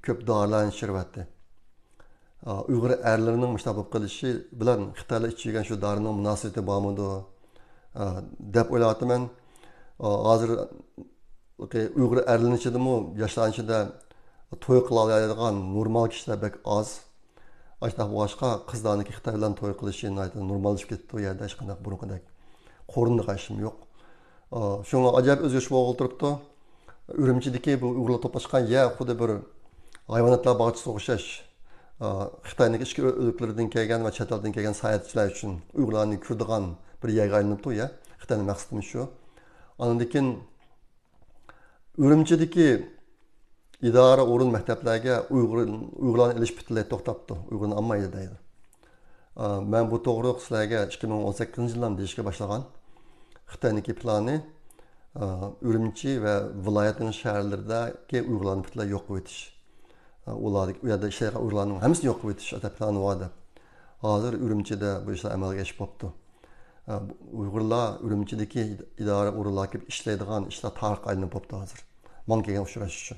كۆپ دارىلارنى ئىچۈرۈۋەتتى. ئۇيغۇر ئەرلىرىنىڭ مۇشۇنداق بولۇپ قېلىشى بىلەن خىتايلار ئىچىپ يۈرگەن شۇ دارىنىڭ مۇناسىۋىتى بارمىدۇ دەپ ئويلاۋاتىمەن. ھازىر ئۇيغۇر ئەرلىرىنىڭ ئىچىدىمۇ ياشلارنىڭ ئىچىدە توي قىلالايدىغان نورمال كىشىلەر بەك ئاز. ئاشۇنداق بولغاچقا قىزلارنىڭكى خىتاي بىلەن توي قىلىشى ناھايىتى نورماللىشىپ كەتتى. ئۇ يەردە ھېچقانداق بۇرۇنقىدەك قورۇنىدىغان ئىشمۇ يوق. شۇڭا ئاجايىپ ئۆزگىرىش بولغىلى تۇرۇپتۇ. ئۈرۈمچىدىكى بۇ ئۇيغۇرلار توپلاشقان يەر خۇددى بىر ھايۋاناتلار باغچىسىغا ئوخشاش. خىتاينىڭ ئىچكى ئۆلكىلىرىدىن كەلگەن ۋە چەت ئەلدىن كەلگەن ساياھەتچىلەر ئۈچۈن ئۇيغۇرلارنى كۆرىدىغان بىر يەرگە ئايلىنىپتۇ يەر. خىتاينىڭ مەقسىتىمۇ شۇ. ئاندىن كېيىن ئۈرۈمچىدىكى ئىدارە ئورۇن مەكتەپلەرگە ئۇيغۇر، ئۇيغۇرلارنى ئېلىش پۈتۈنلەي توختاپتۇ. ئۇيغۇرنى ئالمايدۇ دەيدۇ. ئا، مەن بۇ توغرۇلۇق سىلەرگە ئىككى مىڭ ئون سەككىزىنچى يىللاردا دېيىشكە باشلىغان. خىتاينىڭكى پىلانى، ئا، ئۈرۈمچى ۋە ۋىلايەتنىڭ شەھەرلىرىدىكى ئۇيغۇرلارنى پۈتۈنلەي يوق قىلىۋېتىش. ئا، ئۇلاردىكى، ئۇ يەردە ئىشلەيدىغان ئۇيغۇرلارنىڭ ھەممىسىنى يوق قىلىۋېتىش ئاتاق پىلانى بار دەپ. ھازىر ئۈرۈمچىدە بۇ ئىشلار ئەمەلگە ئېشىپ بوپتۇ. ئۇيغۇرلار ئۈرۈمچىدىكى ئىدارە ئورۇنلارغا كېلىپ ئىشلەيدىغان ئىشلار تارىخقا ئايلىنىپ بوپتۇ ھازىر. ماڭا كەلگەن ئۇچۇر ئاشۇ.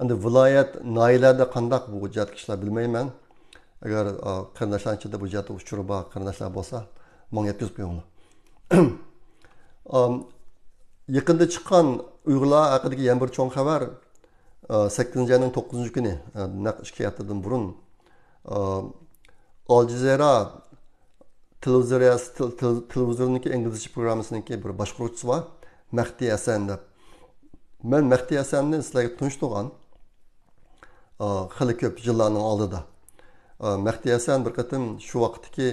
ئەمدى ۋىلايەت، ناھىيەلەردە قانداق بۇ جەھەتتىكى ئىشلار بىلمەيمەن. ئەگەر، ئا، قېرىنداشلارنىڭ ئىچىدە بۇ جەھەتتە ئۇچۇرى بار قېرىنداشلار بولسا، ماڭا يەتكۈزۈپ قويۇڭلار. ئام، يېقىندا چىققان ئۇيغۇرلار ھەققىدىكى يەنە بىر چوڭ خەۋەر، ئا، سەككىزىنچى ئاينىڭ توققۇزىنچى كۈنى، ئا، نەق ئىككى ھەپتىدىن بۇرۇن، ئا، ئال جەزىرە تېلېۋىزورى-، تېل-، تېل-، تېلېۋىزورنىڭكى ئىنگلىزچە پروگراممىسىنىڭكى بىر باشقۇرغۇچىسى بار، مەھدى ھەسەن دەپ. مەن مەھدى ھەسەننى سىلەرگە تونۇشتۇرغان، ئا، خېلى كۆپ يىللارنىڭ ئالدىدا. ئا، مەھدى ھەسەن بىر قېتىم شۇ ۋاقىتتىكى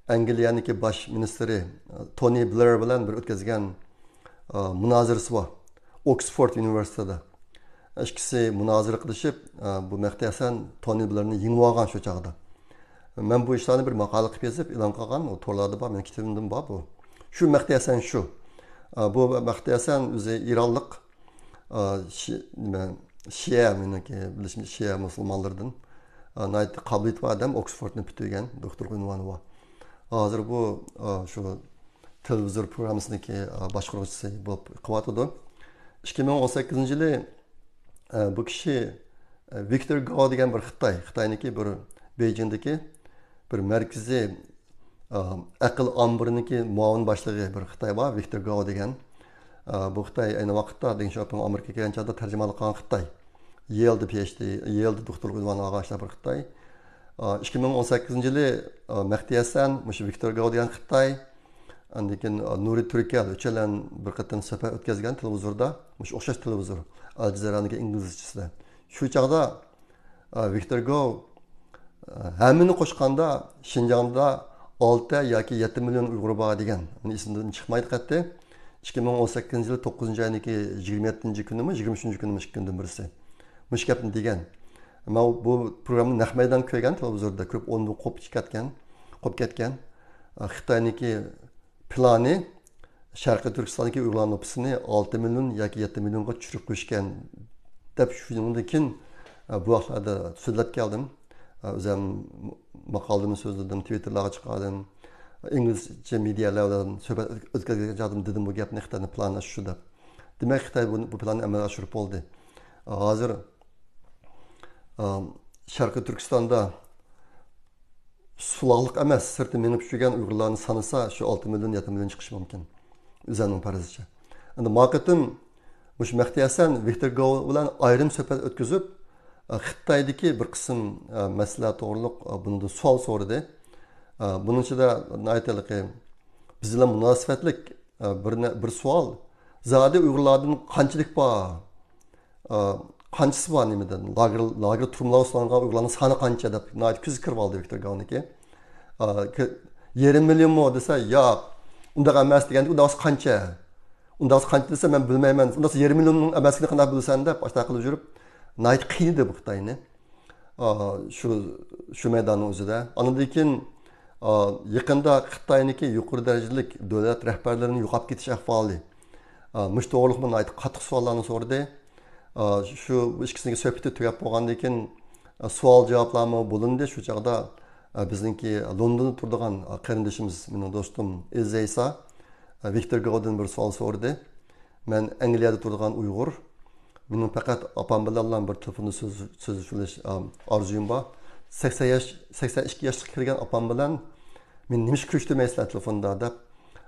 ئەنگلىيەنىڭكى باش مىنىستىرى، ئا، تونى بلېر بىلەن بىر ئۆتكۈزگەن، ئا، مۇنازىرىسى بار، ئوكسفورد ئۇنىۋېرسىتېتىدا. ئىككىسى مۇنازىرە قىلىشىپ، ئا، بۇ مەھدى ھەسەن تونى بلېرنى يېڭىۋالغان شۇ چاغدا. مەن بۇ ئىشلارنى بىر ماقالە قىلىپ يېزىپ ئېلان قىلغان، ئۇ تورلاردىمۇ بار، مېنىڭ كىتابىمدىمۇ بار بۇ. شۇ مەھدى ھەسەن شۇ. ئا، بۇ مەھدى ھەسەن ئۆزى ئىرانلىق، ئا، شى-، نېمە، شىئە، مېنىڭكى بىلىشىمچە شىئە مۇسۇلمانلىرىدىن. ئا، ناھايىتى قابىلىيىتى بار ئادەم، ئوكسفوردنى پۈتتۈرگەن، دوكتورلۇق ئۇنۋانى بار. ھازىر بۇ، ئا، شۇ تېلېۋىزور پروگراممىسىنىڭكى، ئا، باشقۇرغۇچىسى بولۇپ قىلىۋاتىدۇ. ئىككى مىڭ ئون سەككىزىنچى يىلى، ئا، بۇ كىشى، ئا، ۋىكتور گاۋ دېگەن بىر خىتاي، خىتاينىڭكى بىر بېيجىڭدىكى بىر مەركىزىي، ئا، ئەقىل ئامبىرىنىڭكى مۇئاۋىن باشلىقى بىر خىتاي بار، ۋىكتور گاۋ دېگەن. ئا، بۇ خىتاي ئەينى ۋاقىتتا دېڭ شياۋپىڭ ئامېرىكىغا كەلگەن چاغدا تەرجىمانلىق قىلغان خىتاي. يېلدا پى ئېچ دى، يېلدا دوكتورلۇق ئۇنۋانى ئالغان بىر خىتاي. ئىككى مىڭ ئون سەككىزىنچى يىلى، مەھدى ھەسەن مۇشۇ ۋىكتور گاۋ دېگەن خىتاي، ئاندىن كېيىن نۇرى تۈركەل ئۈچەيلەن بىر قېتىم سۆھبەت ئۆتكۈزگەن تېلېۋىزوردا، مۇشۇ ئوخشاش تېلېۋىزور، ئەل جەزىرەنىڭكى ئىنگلىزچىسىدە. شۇ چاغدا ۋىكتور گاۋ ھەممىنى قوشقاندا شىنجاڭدا ئالتە ياكى يەتتە مىليون ئۇيغۇر بار دېگەن، مېنىڭ ئېسىمدىن چىقمايدۇ قەتئىي. ئىككى مىڭ ئون سەككىزىنچى يىلى توققۇزىنچى ئاينىڭكى يىگىرمە يەتتىنچى كۈنىمۇ، يىگىرمە ئۈچىنچى كۈنىمۇ، ئىككى كۈندىن بىرسى مۇشۇ گەپنى دېگەن. مەن بۇ پروگراممىنى نەق مەيدان كۆرگەن تېلېۋىزوردا، كۆرۈپ ئورنىدىن قوپۇپ كەتكەن، قوپۇپ كەتكەن. خىتاينىڭكى پىلانى شەرقىي تۈركىستاندىكى ئۇيغۇرلار نوپۇسىنى ئالتە مىليون ياكى يەتتە مىليونغا چۈشۈرۈپ قويۇشكەن دەپ، شۇنىڭدىن كېيىن، بۇ ۋاقىتلاردا سۆزلەپ كەلدىم. ئۆزۈم ماقالىمنى سۆزلىدىم، تىۋىتتېرلارغا چىقاردىم. ئىنگلىزچە مېدىيالار بىلەن سۆھبەت ئۆتكۈزگەن چاغدىمۇ دېدىم، بۇ گەپنى خىتاينىڭ پىلانى شۇ دەپ. دېمەك، خىتاي بۇ، بۇ پىلاننى ئەمەلگە ئاشۇرۇپ بولدى. ھازىر، ئا، شەرقىي تۈركىستاندا سۇلاقلىق ئەمەس، سىرتتا مېڭىپ يۈرگەن ئۇيغۇرلارنى سانىسا، شۇ ئالتە مىليون، يەتتە مىليون چىقىشى مۇمكىن. ئۆزەمنىڭ پەرىزىچە. ئەمدى ما قېتىم مۇشۇ مەھدى ھەسەن ۋىكتور گو بىلەن ئايرىم سۆھبەت ئۆتكۈزۈپ، ئە، خىتايدىكى بىر قىسىم، ئە، مەسىلىلەر توغرۇلۇق، ئە، بۇنىڭدا سوئال سورىدى. ئە، بۇنىڭ ئىچىدە ناھايىتى ھېلىقى بىز بىلەن مۇناسىۋەتلىك، ئە، بىر نە-، بىر سوئال. زادى ئۇيغۇرلاردىن قانچىلىك بار؟ ئا، قانچىسى بار نېمىدىن؟ لاگېر، لاگېر تۈرمىلەرگە سولانغان ئۇيغۇرلارنىڭ سانى قانچە دەپ ناھايىتى كۆزگە كىرىپ ئالدى ۋىكتور گاۋنىڭكى. ئا، كۆ-، يېرىم مىليونمۇ دېسە، ياق، ئۇنداق ئەمەس دېگەندە، ئۇنداق قانچە؟ ئۇنداق قانچە دېسە، مەن بىلمەيمەن. ئۇنداق يېرىم مىليوننىڭ ئەمەسلىكىنى قانداق بىلىسەن دەپ ئاشۇنداق قىلىپ يۈرۈپ، ناھايىتى قىينىدى بۇ خىتاينى. ئا، شۇ، شۇ مەيداننىڭ ئۆزىدە. ئاندىن كېيىن، ئا، يېقىندا خىتاينىڭكى يۇقىرى دەرىجىلىك دۆلەت رەھبەرلىرىنىڭ يوقاپ كېتىش ئەھۋالى. ئا، مۇشۇ توغرىلىقمۇ ناھايىتى قاتتىق سوئاللارنى سورىدى. ئا، شۇ، بۇ ئىككىسىنىڭكى سۆھبىتى تۈگەپ بولغاندىن كېيىن، ئا، سوئال جاۋابلارمۇ بولۇندى. شۇ چاغدا، ئا، بىزنىڭكى لوندوندا تۇرىدىغان، ئا، قېرىندىشىمىز، مېنىڭ دوستۇم ئېزىز ئەيسا، ئا، ۋىكتور گودىن بىر سوئال سورىدى. مەن ئەنگلىيەدە تۇرىدىغان ئۇيغۇر. مېنىڭ پەقەت ئاپام بىلەنلا بىر تېلېفوندا سۆز-، سۆزلىشىۋېلىش، ئا، ئارزۇيۇم بار. سەكسەن ياش، سەكسەن ئىككى ياشقا كىرگەن ئاپام بىلەن مېنى نېمىشقا كۆرۈشتۈرمەيسىلەر تېلېفوندا دەپ،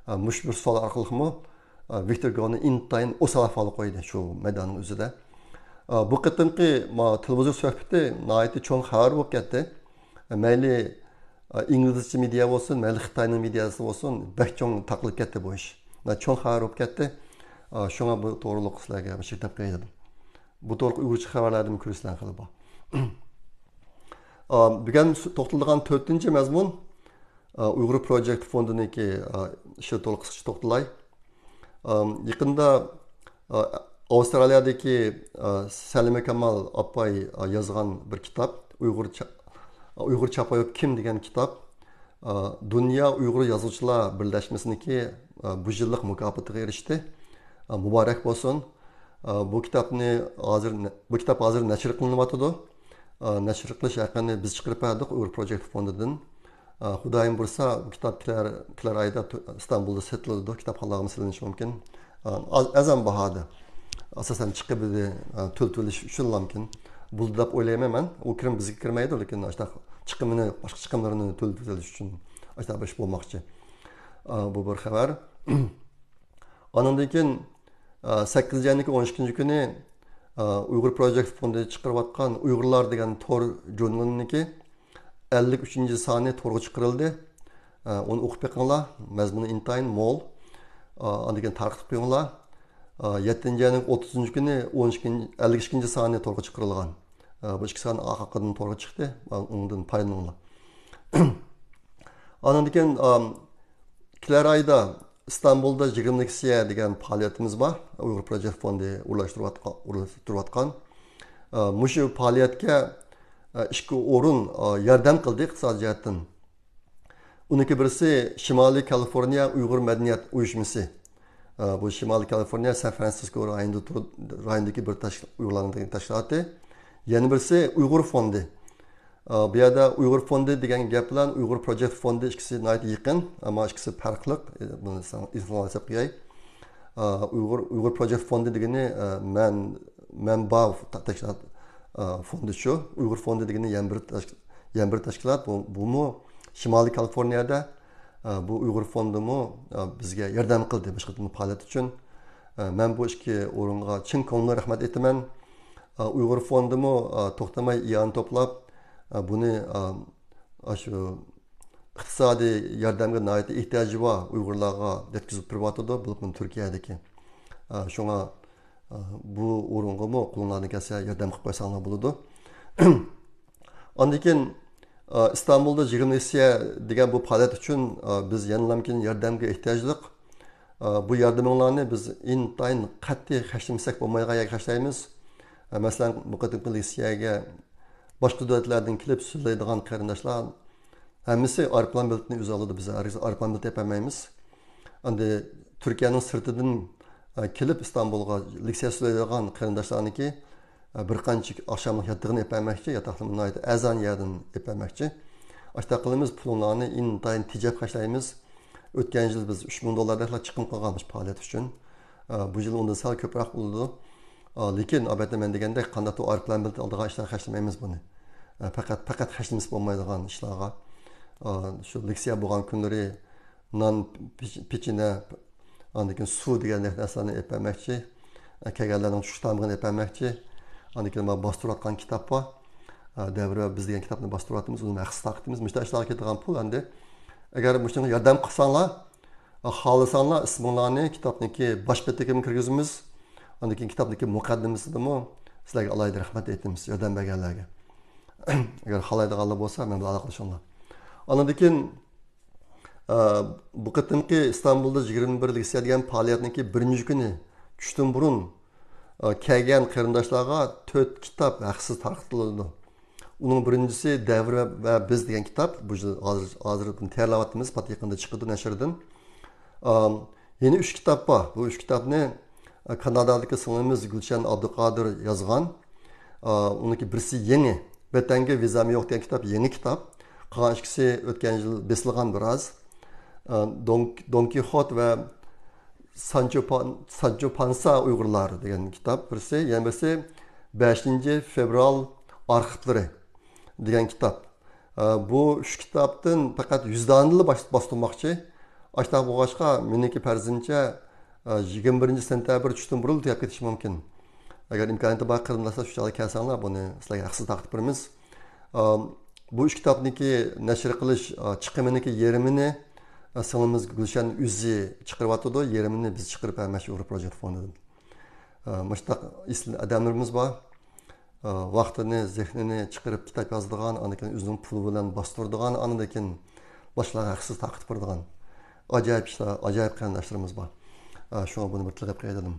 ئا، مۇشۇ بىر سوئال ئارقىلىقمۇ، ئا، ۋىكتور گونى ئىنتايىن ئوسال ئەھۋالغا قويدى شۇ مەيداننىڭ ئۆزىدە. ئا، بۇ قېتىمقى ما تېلېۋىزور سۆھبىتى ناھايىتى چوڭ خەۋەر بولۇپ كەتتى. مەيلى، ئا، ئىنگلىزچە مېدىيا بولسۇن، مەيلى خىتاينىڭ مېدىياسى بولسۇن، بەك چوڭ تارقىلىپ كەتتى بۇ ئىش. ۋە چوڭ خەۋەر بولۇپ كەتتى. ئا، شۇڭا بۇ توغرىلىق سىلەرگە مۇشۇ دەپ قوياي دېدىم. بۇ توغرىلىق ئۇيغۇرچە خەۋەرلەردىمۇ كۆرۈشلەر خېلى بار. ئا، بۈگۈن توختىلىدىغان تۆتىنچى مەزمۇن، ئا، ئۇيغۇر پروجېكت فوندىنىڭكى، ئا، ئىشىدا تولا قىسقىچە توختىلاي. ئا، يېقىندا، ئا، ئاۋسترالىيەدىكى، ئا، سەلىمە كامال ئاپاي، ئا، يازغان بىر كىتاب، ئۇيغۇر چا-، ئۇيغۇر چاپايوف كىم دېگەن كىتاب، ئا، دۇنيا ئۇيغۇر يازغۇچىلار بىرلەشمىسىنىڭكى، ئا، بۇ يىللىق مۇكاپاتىغا ئېرىشتى. ئا، مۇبارەك بولسۇن. ئا، بۇ كىتابنى ھازىر نە-، بۇ كىتاب ھازىر نەشر قىلىنىۋاتىدۇ. ئا، نەشر قىلىش ھەققىنى بىز چىقىرىپ بەردۇق ئۇيغۇر پروجېكت فوندىدىن. ئا، خۇدايىم بۇيرۇسا، بۇ كىتاب كېلەر، كېلەر ئايدا تۈ-، ئىستانبۇلدا سېتىلىدۇ، كىتابخانىلارغىمۇ سېلىنىشى مۇمكىن. ئا، ئاز-، ئەرزان باھادا. ئاساسەن، چىقىمىنى، ئا، تۆلىتىۋېلىش ئۈچۈنلامكىن بولىدۇ دەپ ئئويلايمەن مەن. ئۇ كىرىم بىزگە كىرمەيدۇ، لېكىن ئاشۇنداق چىقىمىنى، باشقا چىقىملىرىنى تۆلىتىۋېلىش ئۈچۈن ئاشۇنداق بىر ئىش بولماقچى. ئا، بۇ بىر خەۋەر. ئانىڭدىن كېيىن، ئا، سەككىزىنچى ئاينىڭ ئون ئىككىنچى كۈنى، ئا، ئۇيغۇر پروجېكت فوندى چىقىرىۋاتقان ئۇيغۇرلار دېگەن تور ژۇرنىلىنىڭكى ئەللىك ئۈچىنچى سانى تورغا چىقىرىلدى. ئا، ئۇنى ئوقۇپ بېقىڭلار. مەزمۇنى ئىنتايىن مول. ئا، ئاندىن كېيىن تارقىتىپ قويۇڭلار. ئا، يەتتىنچى ئاينىڭ ئوتتۇزىنچى كۈنى ئون ئىككىنچى، ئەللىك ئىككىنچى سانى تورغا چىقىرىلغان. ئا، بۇ ئىككى سان ئارقىدىن تورغا چىقتى. ئا، ئۇنىڭدىن پايدىلىنىڭلار. ئاندىن كېيىن، ئام، كېلەر ئايدا ئىستانبۇلدا يىگىرمە لېكسىيە دېگەن پائالىيىتىمىز بار. ئۇيغۇر پروجېكت فوندى ئورۇنلاشتۇرۇۋاتقان، ئورۇنلاشتۇرۇۋاتقان. ئا، مۇشۇ پائالىيەتكە، ئا، ئىككى ئورۇن، ئا، ياردەم قىلدى ئىقتىسادىي جەھەتتىن. ئۇنىڭكى بىرسى شىمالىي كالىفورنىيە ئۇيغۇر مەدەنىيەت ئۇيۇشمىسى. ئا، بۇ شىمالىي كالىفورنىيە سان فرانسىسكو رايونىدا تۇر-، رايونىدىكى بىر تەشكىل-، ئۇيغۇرلارنىڭ تەشكىلاتى. يەنە بىرسى ئۇيغۇر فوندى. ئا، بۇ يەردە ئۇيغۇر فوندى دېگەن گەپ بىلەن ئۇيغۇر پروجېكت فوندى ئىككىسى ناھايىتى يېقىن، ئەمما ئىككىسى پەرقلىق. ئە، بۇنى ساڭا ئېنىقلاپ قوياي. ئا، ئۇيغۇر، ئۇيغۇر پروجېكت فوندى دېگىنى، ئە، مەن-، مەنبا تا-، تەشكىلات، ئا، فوندىچۇ. ئۇيغۇر فوندى دېگىنى يەنە بىر تەشك-، يەنە بىر تەشكىلات. بۇ، بۇمۇ شىمالىي كالىفورنىيەدە، ئا، بۇ ئۇيغۇر فوندىمۇ، ئا، بىزگە ياردەم قىلدى مۇشۇ قېتىملىق پائالىيەت ئۈچۈن. ئا، مەن بۇ ئىككى ئورۇنغا چىن كۆڭۈلدىن رەھمەت ئېيتىمەن. ئا، ئۇيغۇر فوندىمۇ، ئا، توختىماي ئىئانە توپلاپ، ئا، بۇنى، ئا، ئاشۇ ئىقتىسادىي ياردەمگە ناھايىتى ئېھتىياجى بار ئۇيغۇرلارغا يەتكۈزۈپ تۇرۇۋاتىدۇ، بولۇپمۇ تۈركىيەدىكى. ئا، شۇڭا، ئا، بۇ ئورۇنغىمۇ قولۇڭلاردىن كەلسە ياردەم قىلىپ قويساڭلار بولىدۇ. ئاندىن كېيىن، ئا، ئىستانبۇلدا يىگىرمە لېكسىيە دېگەن بۇ پائالىيەت ئۈچۈن، ئا، بىز يەنىلا ياردەمگە ئېھتىياجلىق. ئا، بۇ ياردىمىڭلارنى بىز ئىنتايىن قەتئىي خەجلىمىسەك بولمايدىغان يەرگە خەجلەيمىز. ئا، مەسىلەن، بۇ قېتىمقى لېكسىيەگە باشقا دۆلەتلەردىن كېلىپ سۆزلەيدىغان قېرىنداشلار ھەممىسى ئايروپىلان بېلىتىنى ئۆز ئالدىدا، بىز ھەرگىز ئايروپىلان بېلىتى ئېپەرمەيمىز. ئەمدى تۈركىيەنىڭ سىرتىدىن، ئە، كېلىپ ئىستانبۇلغا لېكسىيە سۆزلەيدىغان قېرىنداشلارنىڭكى، ئە، بىر قانچە ئاخشاملىق ياتىقىنى ئېپەرمەكچى، ياتاقلىرىمۇ ناھايىتى ئەرزان يەردىن ئېپەرمەكچى. ئاشۇنداق قىلىمىز، پۇلۇڭلارنى ئىنتايىن تېجەپ خەجلەيمىز. ئۆتكەن يىل بىز ئۈچ مىڭ دوللاردەكلا چىقىم قىلغان مۇشۇ پائالىيەت ئۈچۈن. ئە، بۇ يىل ئۇندىن سەل كۆپرەك بولىدۇ. ئە، لېكىن، ئەلبەتتە، مەن دېگەندەك، قانداقتۇر ئايروپىلان بېلىتى ئالىدىغان ئىشلارغا خەجلىمەيمىز بۇنى. ئە، پەقەت، پەقەت خەجلىمىسە بولمايدىغان ئىشلارغا. ئە، شۇ لېكسىيە بولغان كۈنلىرى نان، پېچ-، پېچىنە، ئاندىن كېيىن سۇ دېگەندەك نەرسىلەرنى ئېلىپ بەرمەكچى. ئە، كەلگەنلەرنىڭ چۈش تامىقىنى ئېلىپ بەرمەكچى. ئاندىن كېيىن مانا باستۇرۇۋاتقان كىتاب بار. ئە، دەۋر ۋە بىز دېگەن كىتابنى باستۇرۇۋاتىمىز. ئۇنى ھەقسىز تارقىتىمىز. مۇشۇنداق ئىشلارغا كېتىدىغان پۇل ئەمدى. ئەگەر مۇشۇنىڭغا ياردەم قىلساڭلار، خالىساڭلار ئىسمىڭلارنى كىتابنىڭكى باش بېتىگىمۇ كىرگۈزىمىز. ئاندىن كېيىن كىتابنىڭكى مۇقەددىمىسىدىمۇ سىلەرگە ئالاھىدە رەھمەت ئېيتىمىز، ياردەم بەرگەنلەرگە. ئەگەر خالايدىغانلار بولسا، مەن بىلەن ئالاقىلىشىڭلار. ئاندىن كېيىن، ئە، بۇ قېتىمقى ئىستانبۇلدا يىگىرمە بىر لېكسىيە دېگەن پائالىيەتنىڭكى بىرىنچى كۈنى چۈشتىن بۇرۇن، ئە، كەلگەن قېرىنداشلارغا تۆت كىتاب ھەقسىز تارقىتىلىدۇ. ئۇنىڭ بىرىنچىسى دەۋر ۋە بىز دېگەن كىتاب. بۇ يىل ھازىر، ھازىر بۇنى تەييارلاۋاتىمىز، پات يېقىندا چىقىدۇ نەشردىن. ئام، يەنە ئۈچ كىتاب بار. بۇ ئۈچ كىتابنى، ئە، كانادادىكى سىڭلىمىز گۈلشەن ئابدۇقادىر يازغان. ئا، ئۇنىڭكى بىرسى يېڭى، ۋەتەنگە ۋىزام يوق دېگەن كىتاب، يېڭى كىتاب. قالغان ئىككىسى ئۆتكەن يىل بېسىلغان بىراز. ئا، دون، دون كىخوت ۋە سانچو پان-، سانچو پانسا ئۇيغۇرلار دېگەن كىتاب بىرسى، يەنە بىرسى بەشىنچى فېۋرال ئارخىپلىرى دېگەن كىتاب. ئە، بۇ ئۈچ كىتابتىن پەقەت يۈز دانىلا باس-، باستۇرماقچى. ئاشتاق بولغاچقا، مېنىڭكى پەرىزىمچە، ئە، يىگىرمە بىرىنچى سېنتەبىر چۈشتىن بۇرۇن تۈگەپ كېتىشى مۇمكىن. ئەگەر ئىمكانىيىتى بار قېرىنداشلار شۇ چاغدا كەلسەڭلار، بۇنى سىلەرگە ھەقسىز تارقىتىپ بېرىمىز. ئە، بۇ ئۈچ كىتابنىڭكى نەشر قىلىش، ئە، چىقىمىنىڭكى يېرىمىنى، ئە، سىڭلىمىز گۈلشەن ئۆزى چىقىرىۋاتىدۇ، يېرىمىنى بىز چىقىرىپ بەرمەكچى ئۇيغۇر پروجېكت فوندىدىن. ئە، مۇشۇنداق ئېسىل ئادەملىرىمىز بار. ئە، ۋاقتىنى، زېھنىنى چىقىرىپ كىتاب يازىدىغان، ئاندىن كېيىن ئۆزىنىڭ پۇلى بىلەن باستۇرىدىغان، ئاندىن كېيىن باشقىلارغا ھەقسىز تارقىتىپ بېرىدىغان ئاجايىپ ئىشلار، ئاجايىپ قېرىنداشلىرىمىز بار. ئە، شۇڭا بۇنى بىر تىلغا ئېلىپ قوياي دېدىم.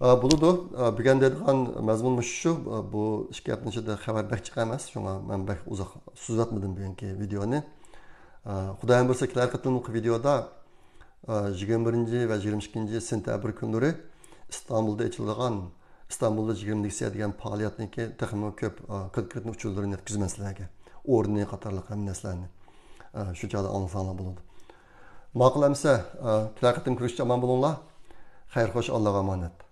ئە، بولىدۇ. ئە، بۈگۈن دەيدىغان مەزمۇن مۇشۇ شۇ. ئە، بۇ ئىككى ھەپتىنىڭ ئىچىدە خەۋەر بەك جىق ئەمەس، شۇڭا مەن بەك ئۇزاق سۆزلەتمىدىم بۈگۈنكى ۋىدېونى. ئە، خۇدايىم بۇيرۇسا كېلەر قېتىملىق ۋىدېودا، ئە، يىگىرمە بىرىنچى ۋە يىگىرمە ئىككىنچى سېنتەبىر كۈنلىرى ئىستانبۇلدا ئېچىلىدىغان ئىستانبۇلدا يىگىرمە لېكسىيە دېگەن پائالىيەتنىڭكى تېخىمۇ كۆپ، ئە، كونكرېتنى ئۇچۇرلىرىنى يەتكۈزىمەن سىلەرگە. ئورنى قاتارلىق ھەممە نەرسىلەرنى. ئە، شۇ چاغدا ئاڭلىساڭلار بولىدۇ. ماقۇل ئەمىسە، ئە، كېلەر قېتىم كۆرۈشكىچە ئامان بولۇڭلار. خەير خوش، ئاللاغا ئامانەت.